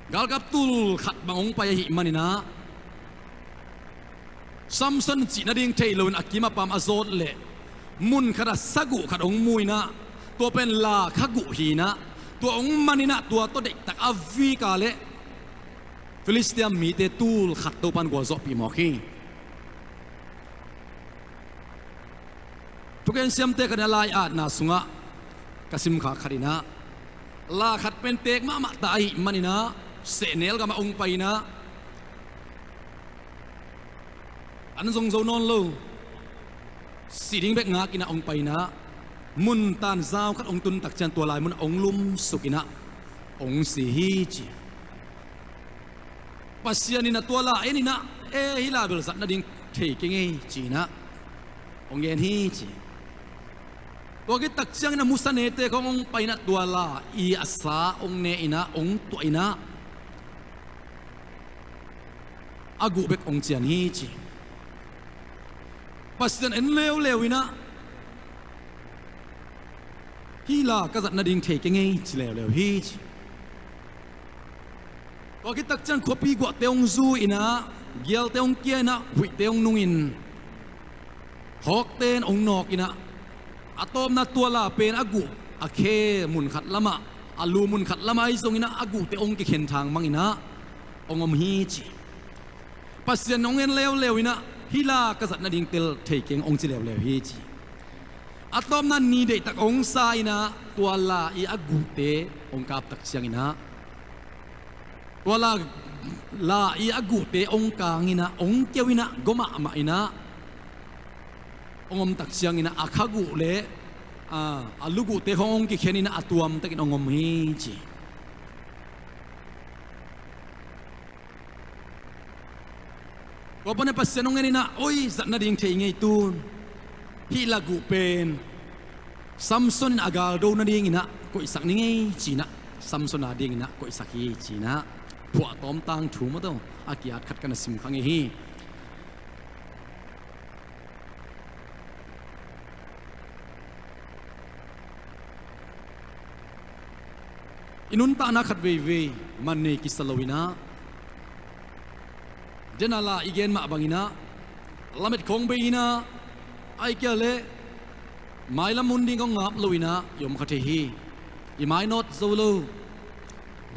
galkap tul khat bang hong pai ahih maninah Samson cih nading thei loin a kim a pam a zawt leh mun khatah saguh khat hong mu inah, tua pen la khaguh hi inah, tua hong man inah tua tawh deihtak a vika leh Filistia mite tul khat Topan gualzawhpih mawk hi. Thugen siamte khat in a lai-atna sungah ka simkhak khat inah, la khat pen teek mahmah ta ahih maninah sehnel gamah hong pai inah, an zong zo nawn lo, si ding bek ngak inah hong pai inah, mun tan zau khat hong tun tak ciang tua lai munah hong lumsuk inah hong si hi ci. Pasian in a tua la en in ah, e, hih la bel zat nading thei kei ngei ci-in ah hong gen hi ci. Tua khit tak ciangin a musanete khawng hong pai in ah tua la i a sa hong ne in ah hong tuah in ah a guh bek hong cian hi ci. Pasian en leuleu in ah hih la ka zat nading thei kei ngei ci leuleu hi ci. Tua khit tak ciang khuapi guahte hong zu in ah, gialte hong kia in ah, huihte hong nung in, hawkte in hong nawk in ah, a tawpna tua la pen a guh a khe mun khat lamah, a lu mun khat lamah ahi zongin ah a guhte hong kikhen thangmang in ah hong om hi ci. Pasian hong en leuleu in ah hih la ka zat nading tel thei keng hong ci leuleu hi ci. A tawpna ni deihtak hong sa in ah tua la i a guhte hong kap tak ciangin ah tua la, la i a guhte hong kang in ah hong keu in ah gua mahmah in ah hong om tak ciangin ah a kha guh le, a, a lu guhte khawng hong kikhen in ah a tuamtakin hong om hi ci. Tua panin Pasian hong en in ah, oi, zat nading thei ngei tun. Hih la guh pen Samson in a galdo nadingin ah koihsak ni ngei ci-in ah, Samson adingin ah koihsak hi ci-in ah phuahtawm tangthu maw, a ki-at khat ka na sim kha ngei hi. I nuntakna khat veivei man nei kisa lo in ah, den a la i gen mah bangin ah lamet khawng bei in ah, ahih kei leh mailam hun ding khawng ngap lo in ah i om kha thei hi. I mainawt zo lo,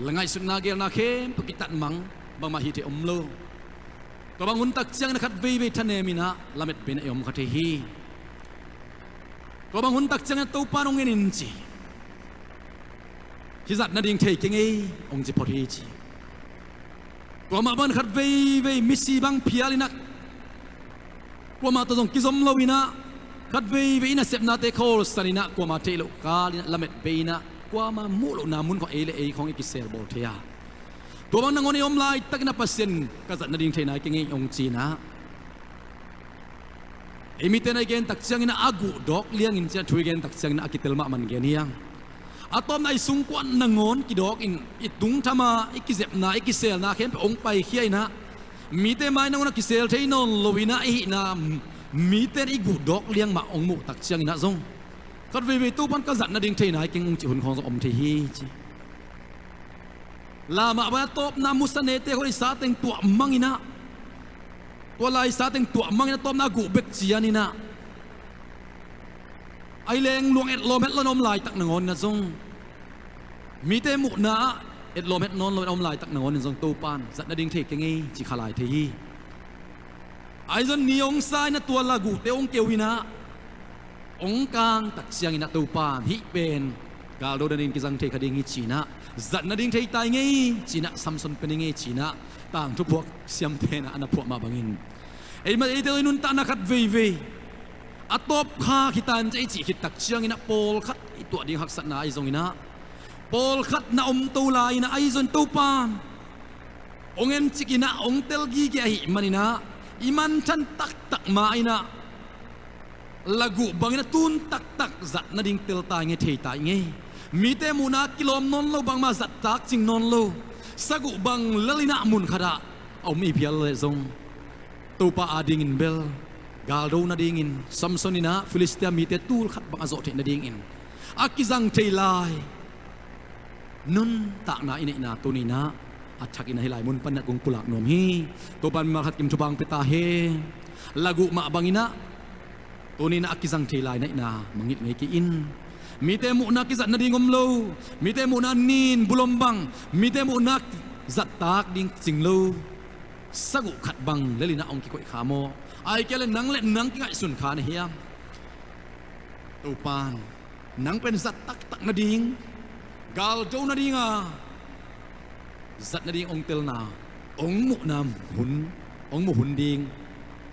la ngaihsutna geelna khempeuh kitatmang, bangmah hih thei om lo. Tua bang hun tak ciangin ah khat veivei thanem in ah lamet bei in ah i om kha thei hi. Tua bang hun tak ciangin ah Topa in hong en in ci, hih zat nading thei keng ei, hong ci phot hi ci. Tua mah bangin khat veivei misi bang phial in ah, kuamah tawh zong kizom lo in ah, khat veivei i nasepnate khawlsan in ah, kuamah theih loh kal in ah lamet bei in ah, kuamah muh lohna mun khawng ei le ei khawng i kiselbawl thei a, tua bang nangawn i om laitakin ah Pasian, ka zat nading thei nai keng ei, hong ci in ah, ei mite in ah i gen tak ciangin ah a guh dawk liangin ci-in ah thu i gen tak ciangin ah a kitel mahmah in gen hi hang. A tawpna i sungkuan nangawn kidawk in, i tungtham a i kizepna, i kiselna khempeuh hong paikhia in ah, mite mai nangawn ah kisel thei nawn lo in ah i hihna, mite in i guh dawk liang mah hong muh tak ciangin ah zong, khat veivei Topa in ka zat nading thei nai keng, hong cih hun khawng zong om thei hi ci. La mah bangin a tawpna musanete khawng i sa teng tuah mang in ah, tua la i sa teng tuah mang in ah a tawpna a guh bek cian in ah, a i leng luang etlawm het lo in om laitak nangawn in ah zong, mite muhna ah etlawm het nawn lo in om laitak nangawn in zong Topa in zat nading thei keng ei ci kha lai thei hi. Ahi zong ni hong sa in ah tua la guhte hong keu in ah hong kang tak ciangin ah Topa in hih pen galdo nading kizang thei kha ding hi ci-in ah, zat nading thei tai ngei ci-in ah, Samson pen hi ngei ci-in ah tangthu phuak siamte in ah a na phuah mah bangin, ei mah eite i nuntakna khat veivei a tawp kha khit in ci, i cih khit tak ciangin ah pawlkhat i tuah ding haksatna ahi zongin ah, pawlkhat na om to lai in ah ahi zong Topa in hong en cik in ah hong tel gige ahih manin ah, i manthan taktak ma in ah la guh bangin ah tun taktak zat nading tel tai ngei, thei tai ngei. Mite muhna kilawm nawn lo, bangmah zat tak cing nawn lo. Sa guh bang lel in ah mun khat ah a om i phial leh zong, Topa adingin bel galdo nadingin, Samson in ah Filistia mite tul khat bang a zawh theih nadingin a kizang thei lai nuntakna i neihna tuni in ah a thakin ah hih lai mun panin ah kong pulak nuam hi. Topa in mimal khat kim thupha hong pia ta hen. La guh mah bangin ah tuni in ah a kizang thei lai neihna mangngilh ngei kei in. Mite muhna kizat nading om lo, mite muhna nin bulom bang, mite muhna zat tak ding cing lo. Sa guh khat bang lel in ah hong kikoih kha maw? Ahih kei leh nang le nang kingaihsun kha na hiam? Topa in nang pen zat taktak nading, galdo nading a, zat nading hong telna, hong muhna hun, hong muh hun ding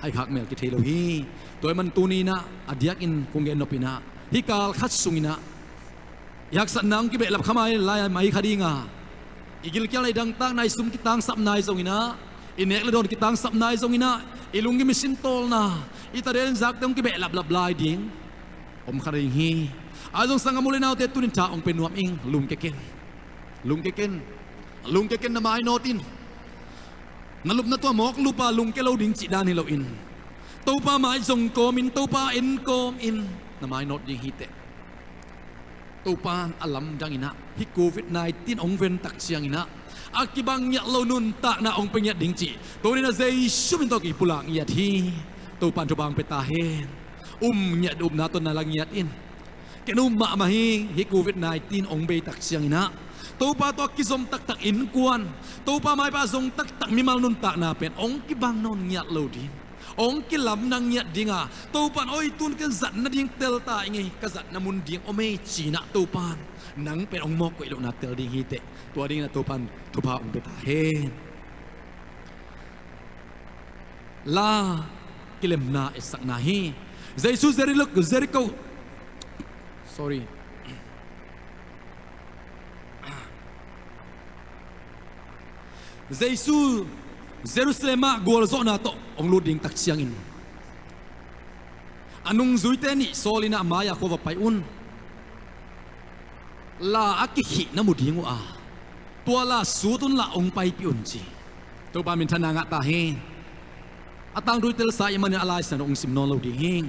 a i khak mel kithei lo hi. Tua ahih manin tuni in ah a diakin kong gen nop in ah, hih kal khat sung in ah i haksatna hong kibehlap kha mai lai mai kha ding a, I gilkial i dangtakna, i sum kitangsapna i zongin ah, i nek le dawn kitangsapna i zongin ah, i lunggim i sintawlna, i taden zakte hong kibeh laplap lai ding om kha ding hi. Ahi zong sanggam u le naute, tuni-in tha hong pe nuam ing. Lungke ken. Lungke ken. Lungke ken, na mainawt in. Na lupna tua mawk lupa lungke lo ding cih dan hi loin, Topa mai zong kawmin, Topa en kawmin na mainawt ding hi teh. Topa in a lamdang in ah hih Covid nineteen hong ven tak ciangin ah a kibang ngiat lo nuntakna hong pe ngiat ding cih tuni-in ah Jesu min tawh kipulak ngiat hi. Topa in thupha hong pe ta hen. Um ngiat, upna tawh na la ngiat in. Ken um mahmah hi. Hih Covid nineteen hong bei tak ciangin ah Topa tawh a kizom taktak innkuan, Topa maipha zong taktak mimal nuntakna pen hong kibang nawn ngiat lo ding, hong kilamdang ngiat ding a, Topa in, oi, tun ken zat nading tel ta ing ei, ka zatna mun ding om ei, ci-in ah Topa in nang pen hong mawk koih lohna tel ding hi teh. Tua dingin ah Topa in thupha hong pe ta hen. La kilemna etsakna hi. Jesu Jeriko, Jeriko, sorry. Jesu Jerusalem ah gualzawhna tawh hong lut ding tak ciangin a nungzuite nih sawlin ah mai-a khua va pai un. La a kikhih na mu ding uh a, tua la sut unla hong paipih un, ci. Topa minthanna ngah ta hi. A tangthu i telsa ahih manin a Lai Siangtho hong sim nawn lo ding hi.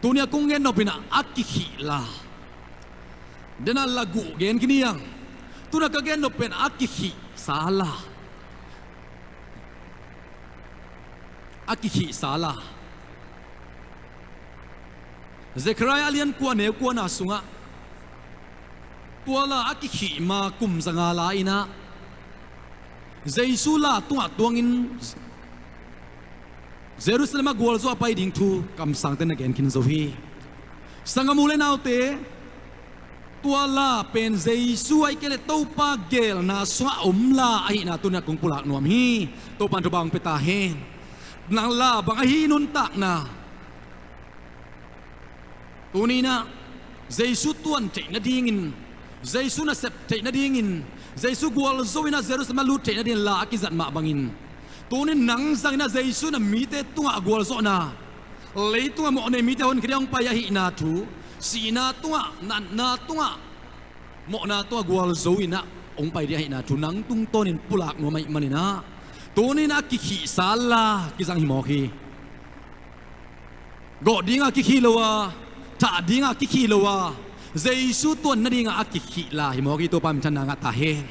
Tuni-a kong gen nop in ah a kikhih la. Dena la guh gen khin hi hang. Tuna ka gen nop pen a kikhihsa la. A kikhihsa la. Zekhariah a lian kua, neu kuana sungah tua la a kikhih ma kum zanga lai-in ah Jesu la tungah tuangin Jerusalem ah gualzawh a pai ding thu kamsangte na gen khin zo hi. Sanggam u le naute, tua la pen Jesu ahih kei leh Topa geelna sungah om la ahihna tuni-in ah kong pulak nuam hi. Topa in thupha hong pe ta hen. Nang la bang ahi nuntakna, tuni-in ah Jesu tuan theih nadingin, Jesu nasep theih nadingin, Jesu gualzo in ah Jerusalem ah lut theih nadingin la a kizat mah bangin, tuni-in nang zangin ah Jesu in ah mite tungah a gualzawhna, leitungah mawhnei mite honkhia dingin hong pai ahihna thu, sihna tungah, natna tungah, mawhna tungah gualzo in ah hong pai ding ahihna thu nang tungtawnin pulak nuam ahih manin ah, tuni-in a kikhihsa la kizang hi mawk hi. Gawh dingah kikhih lo a, thah dingah kikhih lo a, Jesu tuan nadingah a kikhih la hi mawk hi. Topa minthanna ngah ta hen.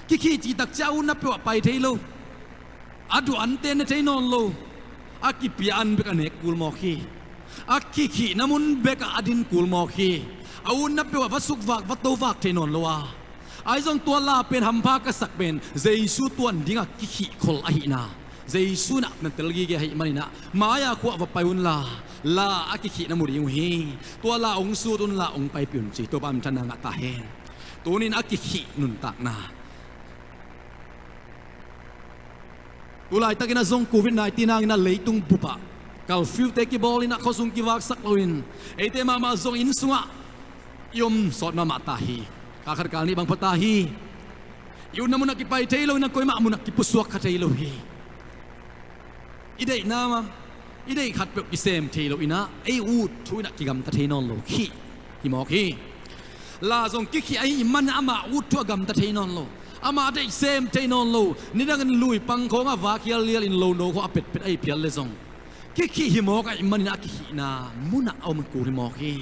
Kikhih cih tak ciang a utna peuh ah pai thei lo. A duh ante ne thei nawn lo. A kipia an bek a nek kul mawk hi. A kikhihna mun bekah a din kul mawk hi. A utna peuh ah va sukvak, va tovak thei nawn lo a. Ahi zong tua la pen hampha ka sak pen Jesu tuan dingah kikhih khol ahihna, Jesu in ah na tel gige ahih manin ah, mai-a khua va pai unla, la a kikhih na mu ding uh hi. Tua la hong sut unla hong paipih un, ci. Topa minthanna ngah ta hen. Tuni-in a kikhih nuntakna. Tu laitakin ah zong Covid nineteen hangin ah leitung bupah curfew-te kibawl in ah khuasung kivaksak loin, eite mahmah zong inn sungah i om sawt mahmah ta hi. Kal khat kal nih bang pha ta hi. I utna munah kipai thei lo in ah koimah munah kipusuak kha thei lo hi. I deihna mah, i deih khat peuh kisem thei lo in ah, ei ut thu in ah kigamta thei nawn lo. Khih hi mawk hi. La zong kikhih ahih manin ah amah ut thu a gamta thei nawn lo. Amah deih sem thei nawn lo. Nidangin lui pang khawngah vak hial lialin lo no khawng a petpet ahi phial leh zong, kikhih hi mawk ahih manin ah a kikhihna munah a om kul hi mawk hi.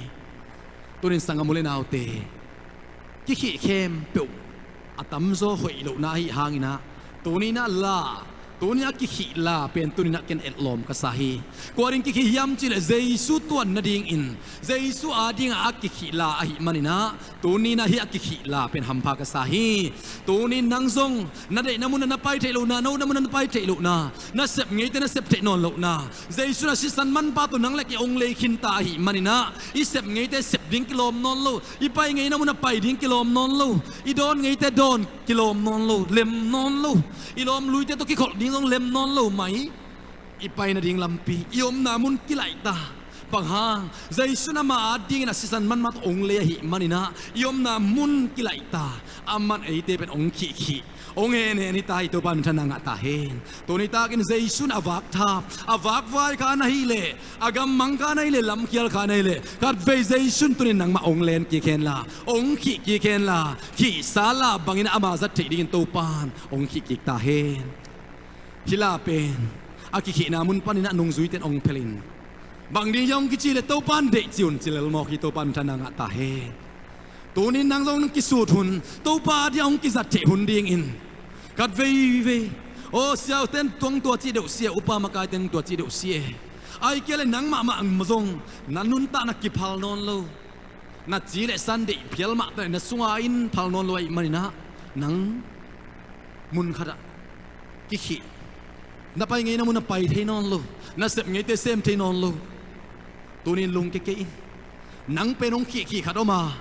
Tuni-in sanggam u le naute, kikhih khempeuh a tamzaw hoih lohna ahih hangin ah, tuni-in ah la, tuni-in a kikhih la pen tuni-in ah ken etlawm ka sa hi. Kua ding kikhih hiam cih leh Jesu tuan nadingin, Jesu adingah a kikhih la ahih manin ah, tuni-in ah hih a kikhih la pen hampha ka sa hi. Tuni-in nang zong na deihna munah na pai theih lohna, na utna munah na pai theih lohna, na sep ngeite na sep theih nawn lohna, Jesu in a sisan manpha tawh nang le kei hong lei khinta ahih manin ah, i sep ngeite sep ding kilawm nawn lo, i pai ngeina munah pai ding kilawm nawn lo, i dawn ngeite dawn kilawm nawn lo, lem nawn lo, i lawm luite tawh kikholh ding zong lem nawn lo mai. I pai nading lampi, i omna mun kilaihta, Bang hang, Jesu in ama adingin a sisan manmah tawh hong lei ahih manin ah, i omna mun kilaihta, aman eite pen hong khihkhih, hong henhen hi ta hi. Topa minthanna ngah ta hen. Tuni takin Jesu in a vakthap, a vakvai kha na hih leh, a gammang kha na hih leh, lamkhial kha na hih leh, khatvei Jesu in tuni in nangmah hong len kik hen la, hong khih kik hen la, khihsa la bangin ama zat theih dingin Topa in hong khih kik ta hen. Hih la pen a kikhihna mun panin ah nungzuite in hong phelin, bang ding hiam hong kici leh, Topa in deih ci un, ci lel mawk hi. Topa minthanna ngah ta hen. Tuni in nang zong nang kisut hun, Topa ading hong kizat theih hun dingin, khat veivei, aw, siate'n tua hong tua cih deuh si e, upa makaite'n tua cih deuh si e, ahih kei leh nang mahmah zong na nuntakna kiphal nawn lo, na ci leh san deih phial mah ta leh na sunga in phal nawn lo ahih manin ah, nang mun khatah kikhih, na pai ngeina mun ah pai thei nawn lo, na sep ngeite sem thei nawn lo. Tuni in lungkia kei in. Nang pen hong khihkhih khat om a,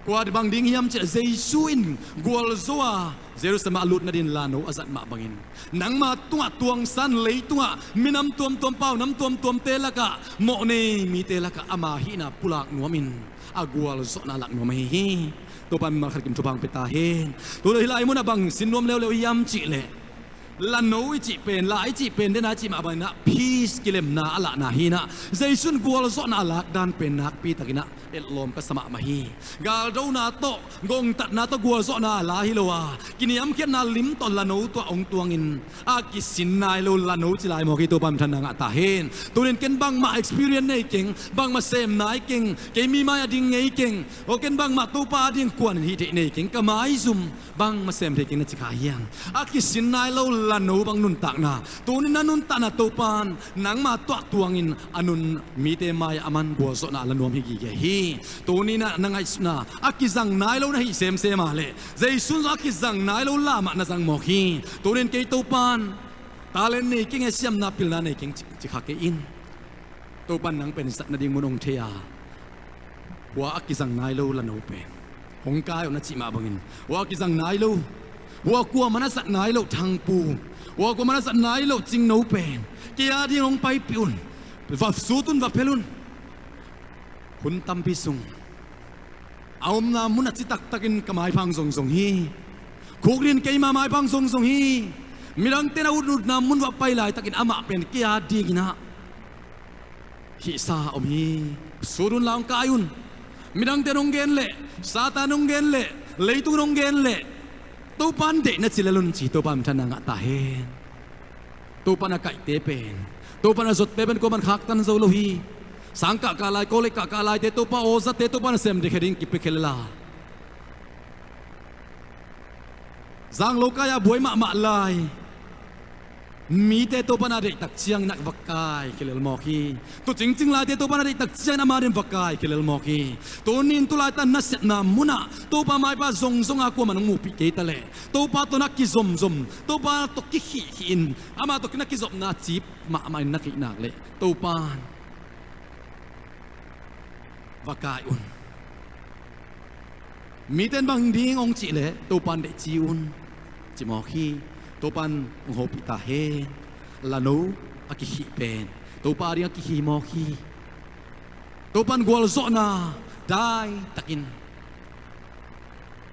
kua bang ding hiam cih leh, Jesu in gualzo a Jerusalem ah a lut nadingin lano a zat mah bangin, nangma tungah tuangsan, leitungah minam tuamtuam, pau nam tuamtuamte lakah, mawhnei mite lakah ama hihna pulak nuamin, a gualzawhna lak nuam ahi hi. Topa in mimal khat kim thupha hong pia ta hen. Tuni hih lai munah bang sin nuam leuleu hiam cih leh, lano i cih pen, la i cih pen, dena i cih mah bangin ah peace, kilemna a lahna hi-in ah, Jesu in gualzawhna a lakdan pen nakpi takin ah etlawm ka sa mahmah hi. Galdona tawh, gongtatna tawh gualzawhna a la hi lo a, kiniamkhiatna lim tawh lano tungah hong tuangin, a kisin nai lo lano ci lai mawk hi. Topa minthanna ngah ta hen. Tuni in ken bangmah experience nei keng, bangmah sem nai keng, kei mi mai-ah ding ngei keng, aw, ken bangmah Topa ading kuanin hih theih nei keng, ka maizum, bangmah sem thei keng na ci kha hiam? A kisin nai lo lano bang nuntakna, tuni in na nuntakna Topa in nangma tungah tuangin a nun mite mai-ah aman gualzawhna a la nuam hi gige hi. Tuni in ah na ngaihsutna a kizang nai lo na hih semsem a leh, Jesu in zong a kizang nai lo lamah na zang mawk hi. Tuni in kei Topa in talent nei keng e, siamna pilna nei keng ci, ci kha kei in. Topa in nang pen zat nading mun hong thei a, hua a kizang nai lo lano pen hong kai un a cih mah bangin, hua a kizang nai lo, hua kuamah na zat nai loh thangpu, hua kuamah na zat nai loh cingno pen kei ading hong paipih un, va sut un, va phel un. Hun tampi sung a omna mun ah citaktakin ka maipha hong zongzong hi. Khukdin keima maipha hong zongzong hi. Midangte'n a ututna mun uah pai laitakin amah pen kei adingin ah hihsa om hi. Sut un la, hong kai un. Midangte'n hong gen leh, Satan hong gen leh, leitung in hong gen leh, Topa in deih na ci lel un, ci. Topa minthanna ngah ta hen. Topa in a kaihte pen, Topa in a zotte pen kuaman khaktan zo lo hi. Sang kahkah lai, college kahkah laite Topa aw zate Topa in a sem ding khe ding kipia khe lel a, zang lo kai-a buai mahmah lai mite Topa in a deihtak ciangin ah va kai khe lel mawk hi. Tuucing cing laite Topa in a deihtak ciangin ama ading va kai khe lel mawk hi. Tuni in tulaitak nasepna munah Topa maipa zongzong a kuaman hong muhpih kei ta leh, Topa tawh na kizomzom, Topa tawh kikhihkhih in, ama tawh na kizopna cip mahmah in na khih nak leh, Topa in va kai un. Mite in bang ding hong cih leh, Topa in deih ci un, ci mawk hi. Topa in hong hopih ta hen. Lano a kikhih pen Topa ading a kikhih mawk hi. Topa in gualzawhna daitakin,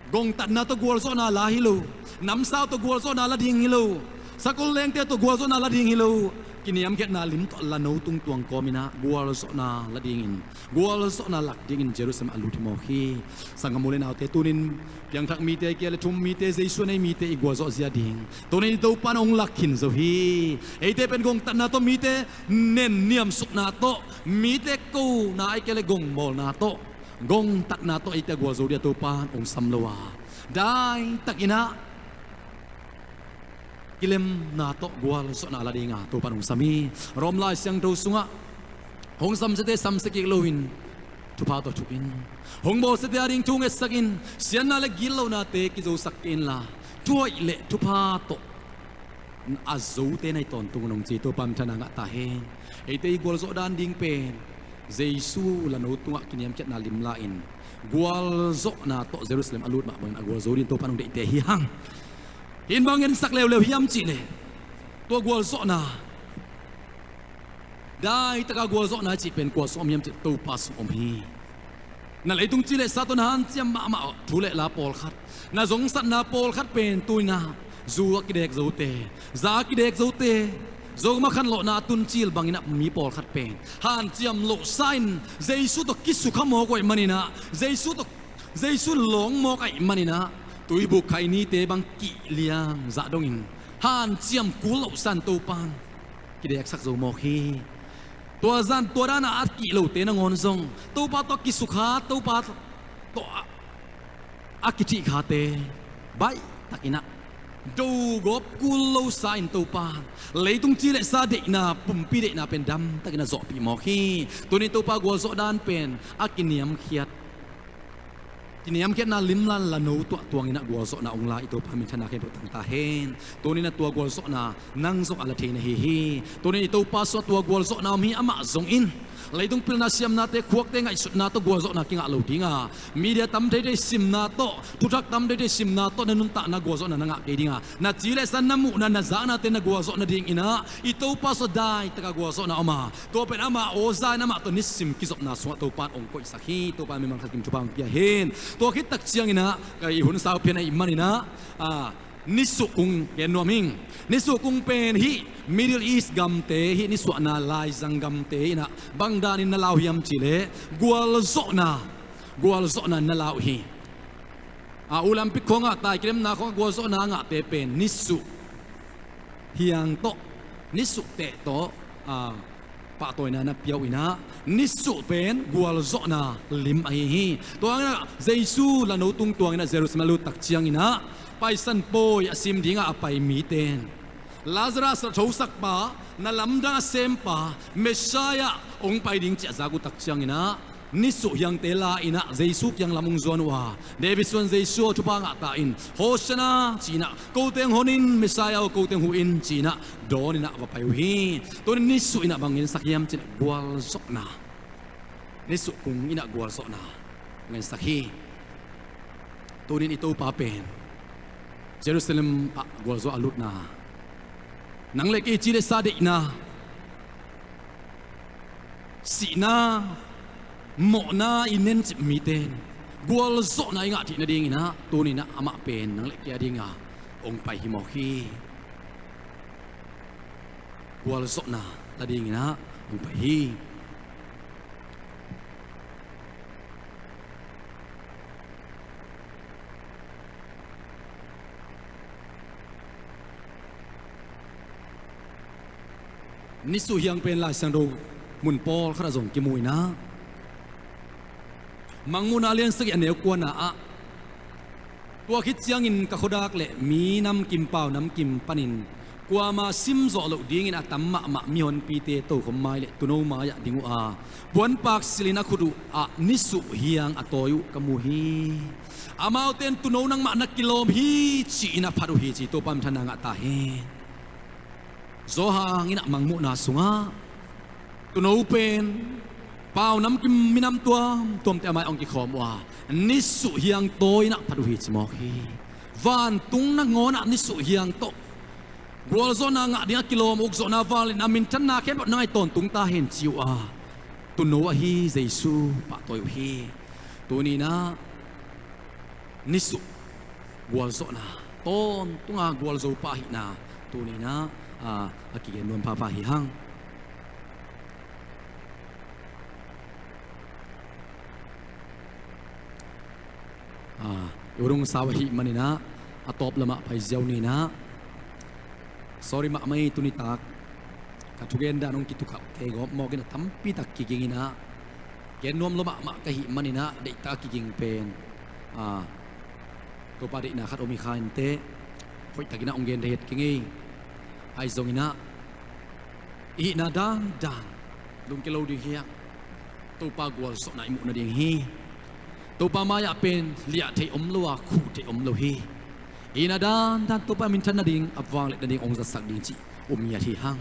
gongtatna tawh gualzawhna la hi lo, namsau tawh gualzawhna la ding hi lo, sakol lengte tawh gualzawhna la ding hi lo, kiniamkhiatna lim tawh lano tung tuang kawmin ah gualzawhna la dingin, gualzawhna lak dingin Jerusalem a lut hi mawk hi. Sanggam u leh naute, tuni in piangthak mite, kia leh thum mite, Jesu a nei mite i gualzawh zia ding tuni in Topa in hong lak khin zo hi. Eite pen gongtatna tawh, mite nen niamsukna tawh, mite kona ahih kei leh gongmawlna tawh, gongtatna tawh eite a gualzo ding a Topa in hong sam lo a, daitakin ah kilemna tawh gualzawhna la dinga Topa in hong sam hi. Rom Lai Siangtho sungah hong samsiate samsia kik loin, thupha tawh thuk in, hong bawlsiate ading thu hong etsak in, siatna leh gitlohnate kizosak kei inla, thuhoih leh thupha tawh a zote na hi tawntung un, hong ci. Topa minthanna ngah ta hen. Eite i gualzawh dan ding pen Jesu lano tungah kiniamkhiatna lim la-in, gualzawhna tawh Jerusalem a lut mah bangin a gualzo dingin Topa in hong deihte hi hang. Hih in bang ensak leuleu hiam cih leh, tua gualzawhna Daitaka gualzawhna i cih pen kua sung om hiam cih Topa sung om hi. Na leitung ci le sa tawh na hanciam mahmah thu le la pawlkhat, na zongsatna pawlkhat pen tu-in ah zu a kidek zote, za a kidek zote, zo ma khanlawhna a tuncil bangin ah mi pawlkhat pen hanciam lohsa-in Jesu tawh kisukha mawk uh ahih manin ah, Jesu tawh, Jesu lawng mawk ahih manin ah tuibuk khainite bang kihliang zah dongin hanciam kul lohsa-in Topa in kideksak zo mawk hi. Tua zan tua dan a a kih lote nangawn zong Topa tawh kisukha, Topa tawh a, a kiṭhihkhate baihtakin ah dogawp kul losa-in Topa in leitung ci le sa deihna, pumpi deihna pen damtakin ah zawhpih mawk hi. Tuni Topa gualzawh dan pen a kiniamkhiat, kiniamkhiatna limlan lano tuahtuangin ah gualzawhna hong la i Topa minthanna khempeuh tang ta hen. Tuni-in ah tua gualzawhna nang zong a la thei na hi hi. Tuni-in i Topa sungah tua gualzawhna om hi. Amah zong in leitung pilna siamnate, khuakte ngaihsutna tawh gualzawhna kingah lo ding a, media tam teitei simna tawh, thuthak tam teitei simna tawh na nuntakna gualzawhna na ngah kei ding a, na ci le sa, na muhna, na zaknate na gualzawh nadingin ah i Topa sungah daitaka gualzawhna om a, tua pen ama aw za-in amah tawh nisim kizopna sungah Topa in hong koihsak hi. Topa in mimal khat kim thupha hong pia hen. Tua khit tak ciangin ah ka i hun sau phian ahih manin ah, a, nisuh kung gen nuam ing. Nisuh kung pen hih Middle East gamte, hih nisuahna laizang gamte in ah bang danin na lau hiam cih leh gualzawhna, gualzawhna na lau hi. A, Olympic khawngah, tai kilemna khawngah gualzawhna a ngahte pen nisuh hiang tawh, nisuh teh tawh, a, pahtawina na pia uh in ah, nisuh pen gualzawhna lim ahi hi. Tua hangin ah Jesu lano tung tuangin ah Jerusalem a lut tak ciangin ah Paisan pawi a sim dingah a pai mite in, Lazarus a thosakpa, na lamdang a sempa Messiah hong pai ding ci-a zak uh tak ciangin ah nisuh hiangte la-in ah Jesu kiang lam hong zuan uh a, David suan Jesu aw, thupha ngah ta in, Hosanna ci-in ah, kote hong hon in, Messiah aw, kote hong huh in ci-in ah dawnin ah va pai uh hi. Tuni nisuh in ah bang gensak hiam cih leh gualzawhna, nisuh kung in ah gualzawhna gensak hi. Tuni-in i Topa pen Jerusalem ah gualzawh a lutna, nang le kei ci le sa deihna, sihna, mawhna i nencip mite in gualzawhna i ngah theih nadingin ah tuni-in ah amah pen nang le kei a dinga hong pai hi mawk hi. Gualzawhna la dingin ah hong pai hi. Nisuh hiang pen Lai Siangtho mun pawlkhat ah zong kimu in ah, Mangmuhna a lian sagih a neu kuana ah, tua khit ciangin ka khuadak le mi namkim pau namkim panin kuama simzawh loh dingin a tam mahmah mihonpite tokhom mai le tuuno mai-ah ding uh a, puanpak silhin a khut uh ah nisuh hiang a tawi uh ka mu hi. Amaute in, "Tuuno, nangmah na kilawm hi," ci-in a phat uh hi, ci. Topa minthanna ngah ta hen. Johan in ah Mangmuhna sungah tuuno pen pau namkim minam tuamtuamte a mai-ah hong kikhawm uh a, nisuh hiang tawi in ah phat uh hi, ci mawk hi. Vantung nangawn ah nisuh hiang tawh gualzawhna ngah ding a kilawm, ukzawhna, vangliatna, minthanna khempeuh na ngah tawntung ta hen, ci uh a, tuuno ahi Jesu pahtawi uh hi. Tuni-in ah nisuh gualzawhna, tawntunga gualzo pa ahihna tuni-in ah, a, a kigen nuam phapha hi hang. A, i urung sau ahih manin ah a tawp lamah pai ziau ni in ah. Sorry mahmah ei, tuni tak ka thugen dan hong kitukhauh kei gawp mawk in ah, tampi tak kiging in ah, gen nuam lua mahmah ka hih manin ah, deihtak kiging pen, a, Topa deihna khat om hi kha inteh, hoihtakin ah hong gen thei het keng ei. Ahi zongin ah, i hihna dandan lungkia lo ding hi hang. Topa gualzawhna i muh nading hi. Topa mai-ah pen liah theih om lo a, khuh theih om lo hi. I hihna dandan Topa minthan nading, a vangliat nading hong zatsak ding cih um ngiat hi hang.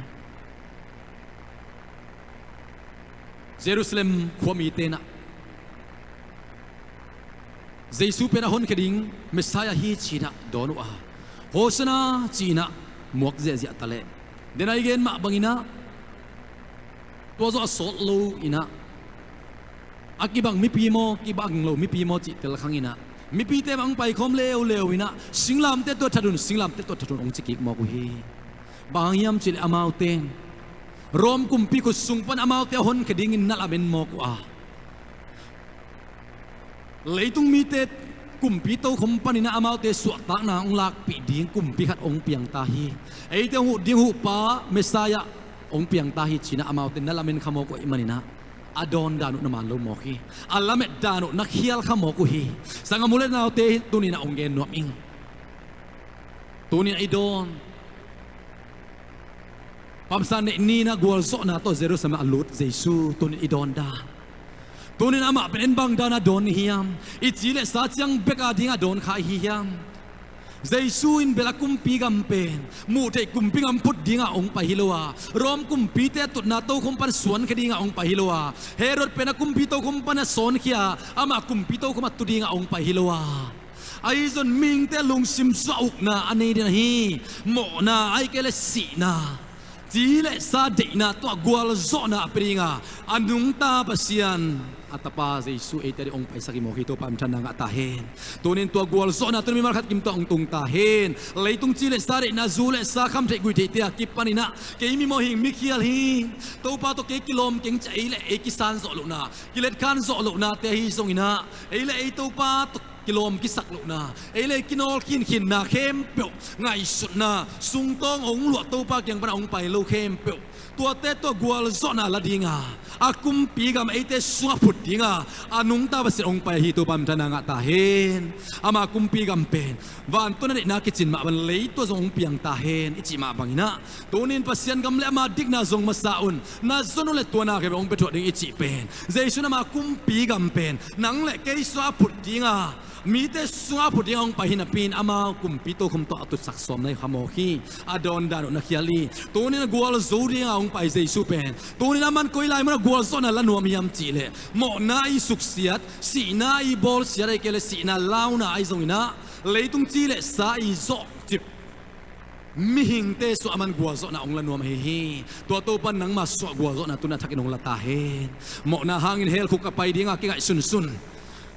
Jerusalem khuamite in ah Jesu pen a honkhia ding Messiah hi ci-in ah dawn uh a, Hosanna ci-in ah muak ziahziah ta leh, den a i gen mah bangin ah Tua zawh a sawt lo inah, a kibang mipi maw, kibang lo mipi maw cih tel khang inah, mipite bang paikhawm leuleu inah, singlamteh tua that un, singlamteh tua that un hong ci kik mawk uh hi. Bang hang hiam cih leh amaute in Rom kumpi khut sung pan amaute a honkhia dingin na lamen mawk uh a, leitung mite kumpi tokhom panin ah amaute suahtakna hong lakpih ding kumpi khat hong piang ta hi. Eite hong huh ding huhpa Messiah hong piang ta hi ci-in ah amaute na lamen kha mawk uh ahih manin ah, a dawn dan uh na man lo mawk hi. A lamet dan uh na khial kha mawk uh hi. Sanggam u le naute, tuni-in ah hong gen nuam ing. Tuni-in ah i dawn, Palm Sunday ni-in ah gualzawhna tawh Jerusalem a lut Jesu, tuni-in i dawn dan. Tuni-in amah pen en bang dan a dawn hiam? I ci le sa ciang bek a ding a dawn kha i hi hiam? Jesu in bel a kumpi gam pen muh theih kumpi gam phut dingah hong pai hi lo a, Rom kumpite a tutna tokhom pan suankhia dingah hong pai hi lo a, Herod pen a kumpi tokhom pan a sawnkhia, amah kumpi tokhom a tu dingah hong pai hi lo a, ahi zong mihingte lungsim suah ukna a nei ding ahi, mawhna ahih kei leh sihna, ci le sa deihna tawh gualzawhna a pia dinga a nungta Pasian, a Tapa Jesu eite ading hong paisak hi mawk hi. Topa minthanna ngah ta hen. Tuni-in tua gualzawhna tuni mimal khat kim tawh hong tung ta hen. Leitung ci le sa deihna, zu le sa, khamtheih guihtheihte a kipanin ah kei mi mawhing mikhial hi, Topa tawh kei kilawm keng ciah ei le ei kisan zawh lohna, kiletkhan zawh lohnate ahi zongin ah, ei le ei Topa tawh kilawm kisak lohna, ei le ei kinawl khinkhinna khempeuh, ngaihsutna, sungtawng hong luah Topa kiang pan a hong pai lo khempeuh, tuate tawh gualzawhna la dinga a kumpi gam eite sungah phut dinga a nungta Pasian hong pai ahi. Topa minthanna ngah ta hen. Ama kumpi gam pen vantung a deihna kicin mah bang, leitung ah zong hong piang ta hen i cih mah bangin ah, tuni-in Pasian gam le ama dikna zong masa un. Na zon uh leh tua na khempeuh hong pia thuah ding i cih pen, Jesu in ama kumpi gam pen nang le kei sungah phut dinga, mite sungah phut dinga hong pai hi napi-in, ama kumpi tokhom tawh a tutsak sawm na hi kha mawk hi. A dawn dan uh na khial hi. Tuni-in a gualzo dinga hong pai Jesu pen, tuni-in aman koi lai munah gualzawhna la nuam hiam cih leh, mawhna i suksiat, sihna i bawlsiat ahih kei leh sihna launa ahi zongin ah, leitung ci le sa i zawhcip mihingte sungah aman gualzawhna hong la nuam ahi hi. Tua Topa in nangma sungah gualzawhna tuni a thakin hong la ta hen. Mawhna hangin hell khuk ka pai dinga kingaihsunsun,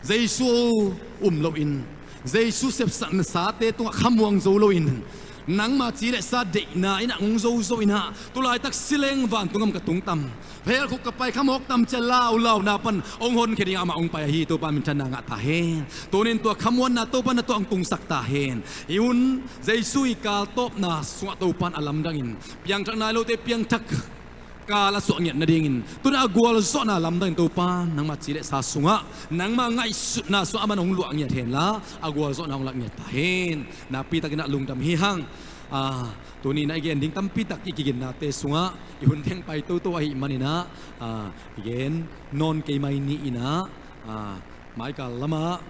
Jesu um loin, Jesu sepsakna sate tungah khamuang zo loin, nangma ci le sa deihna in ah hong zo zo in ah, tu laitak si leng vantung gam ka tung tam, hell khuk ka pai kha mawk tam ci-a laulauna pan hong honkhia dingah amah hong pai ahi. Topa minthanna ngah ta hen. Tuni-in tua khamuanna Topa in na tungah hong tungsak ta hen. I hun Jesu i kal tawpna sungah Topa in a lamdangin piangthak nai lote piangthak kal a suah ngiat nadingin, tuni-in a gualzawhna lamdangin Topa in nangma ci le sa sungah, nangma ngaihsutna sungah aman hong luah ngiat henla, a gualzawhna hong lak ngiat ta hen. Nakpi takin ah lungdam hi hang. Ah, tuni-in ah i gen ding tampi tak i kiginnate sungah i hun teng pai toto ahih manin ah, ah, i gen nawn kei mai ni in ah, ah, maikal lamah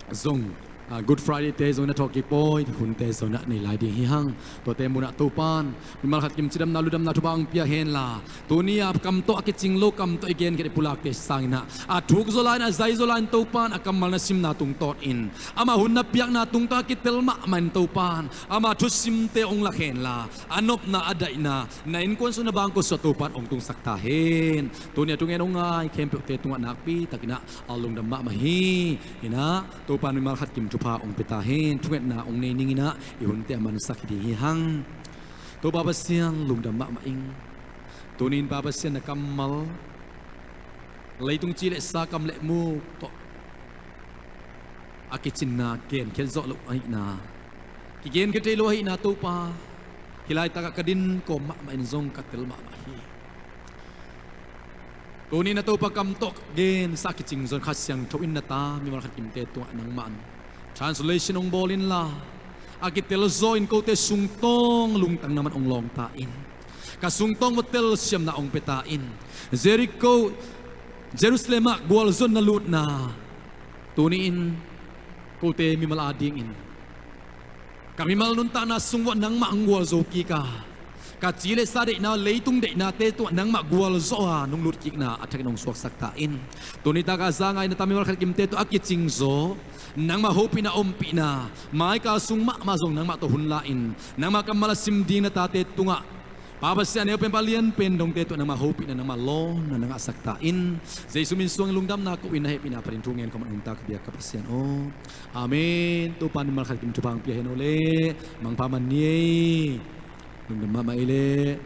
zong, ah, Good Friday te zong na thawh kik pawi, hunte zong na nei lai ding hi hang. Tuate munah Topa in mimal khat kim cidamna, ludamna thupha hong pia henla, tuni a kam tawh a kicing lo kam tawh i genkhiat i pulakte sangin ah, a thuk zaw lai-in, a zai zaw lai-in Topa in a kammal na simna tungtawnin, ama hun na piakna tungtawn a kitel mahmah in Topa in ama thusimte hong lak henla, a nopna, a daihna na innkuan sung, na bangkua sungah Topa in hong tungsak ta hen. Tuni a thungen hong ngai khempeuhte tungah nakpi takin ah a lungdam mahmah hi. In ah Topa in mimal khat kim thupha hong pia ta hen. Thungetna hong nei ning in ah i hunte a mansak hi ding hi hang. Topa Pasian, lungdam mahmah ing. Tuni-in Pa Pasian, na kammal, leitung ci le sa, kam le muk tawh a kicinna genkhiat zawh loh ahihna, kigenkhiat thei lo ahihna Topa, hih laitakah ka din kawm mahmah in zong ka tel mahmah hi. Tuni-in ah Topa, kam tawh gensa kicing zong Kha Siangtho in na ta mimal khat kimte tungah nangmah in translation hong bawl inla, a kitel zaw in kote sungtawng lungtang na man hong lawng ta in. Ka sungtawng vua telsiamna hong pia ta in. Jericho, Jerusalem ah gualzawhna lutna, tuni-in kote mimal adingin ka mimal nuntakna sung vuah nangmah hong gualzo kik a, ka ci le sa deihna, leitung deihnate tungah nangmah gualzawh a nong lutkikna a thakin hong suaksak ta in. Tuni taka za ngai na ta mimal khat kimte tungah a kicing zaw nangmah hopihna, ompihna, maikal sung mahmah zong nangmah tawh hun la-in, nangmah kammal a sim ding na tate tungah Pa Pasian, a neu pen, Pa lian pen, dongte tungah nangmah hopihna, nangmah lawnna na ngahsak ta in. Jesu min suang lungdamna ko-in, na hehpihna phatin thu ngen khawm a nungta ka biak ka Pasian aw. Amen. Topa in malkhat kim thupha hong pia hen aw le. Mangpha man ni ei. Lungdam mahmah ei le.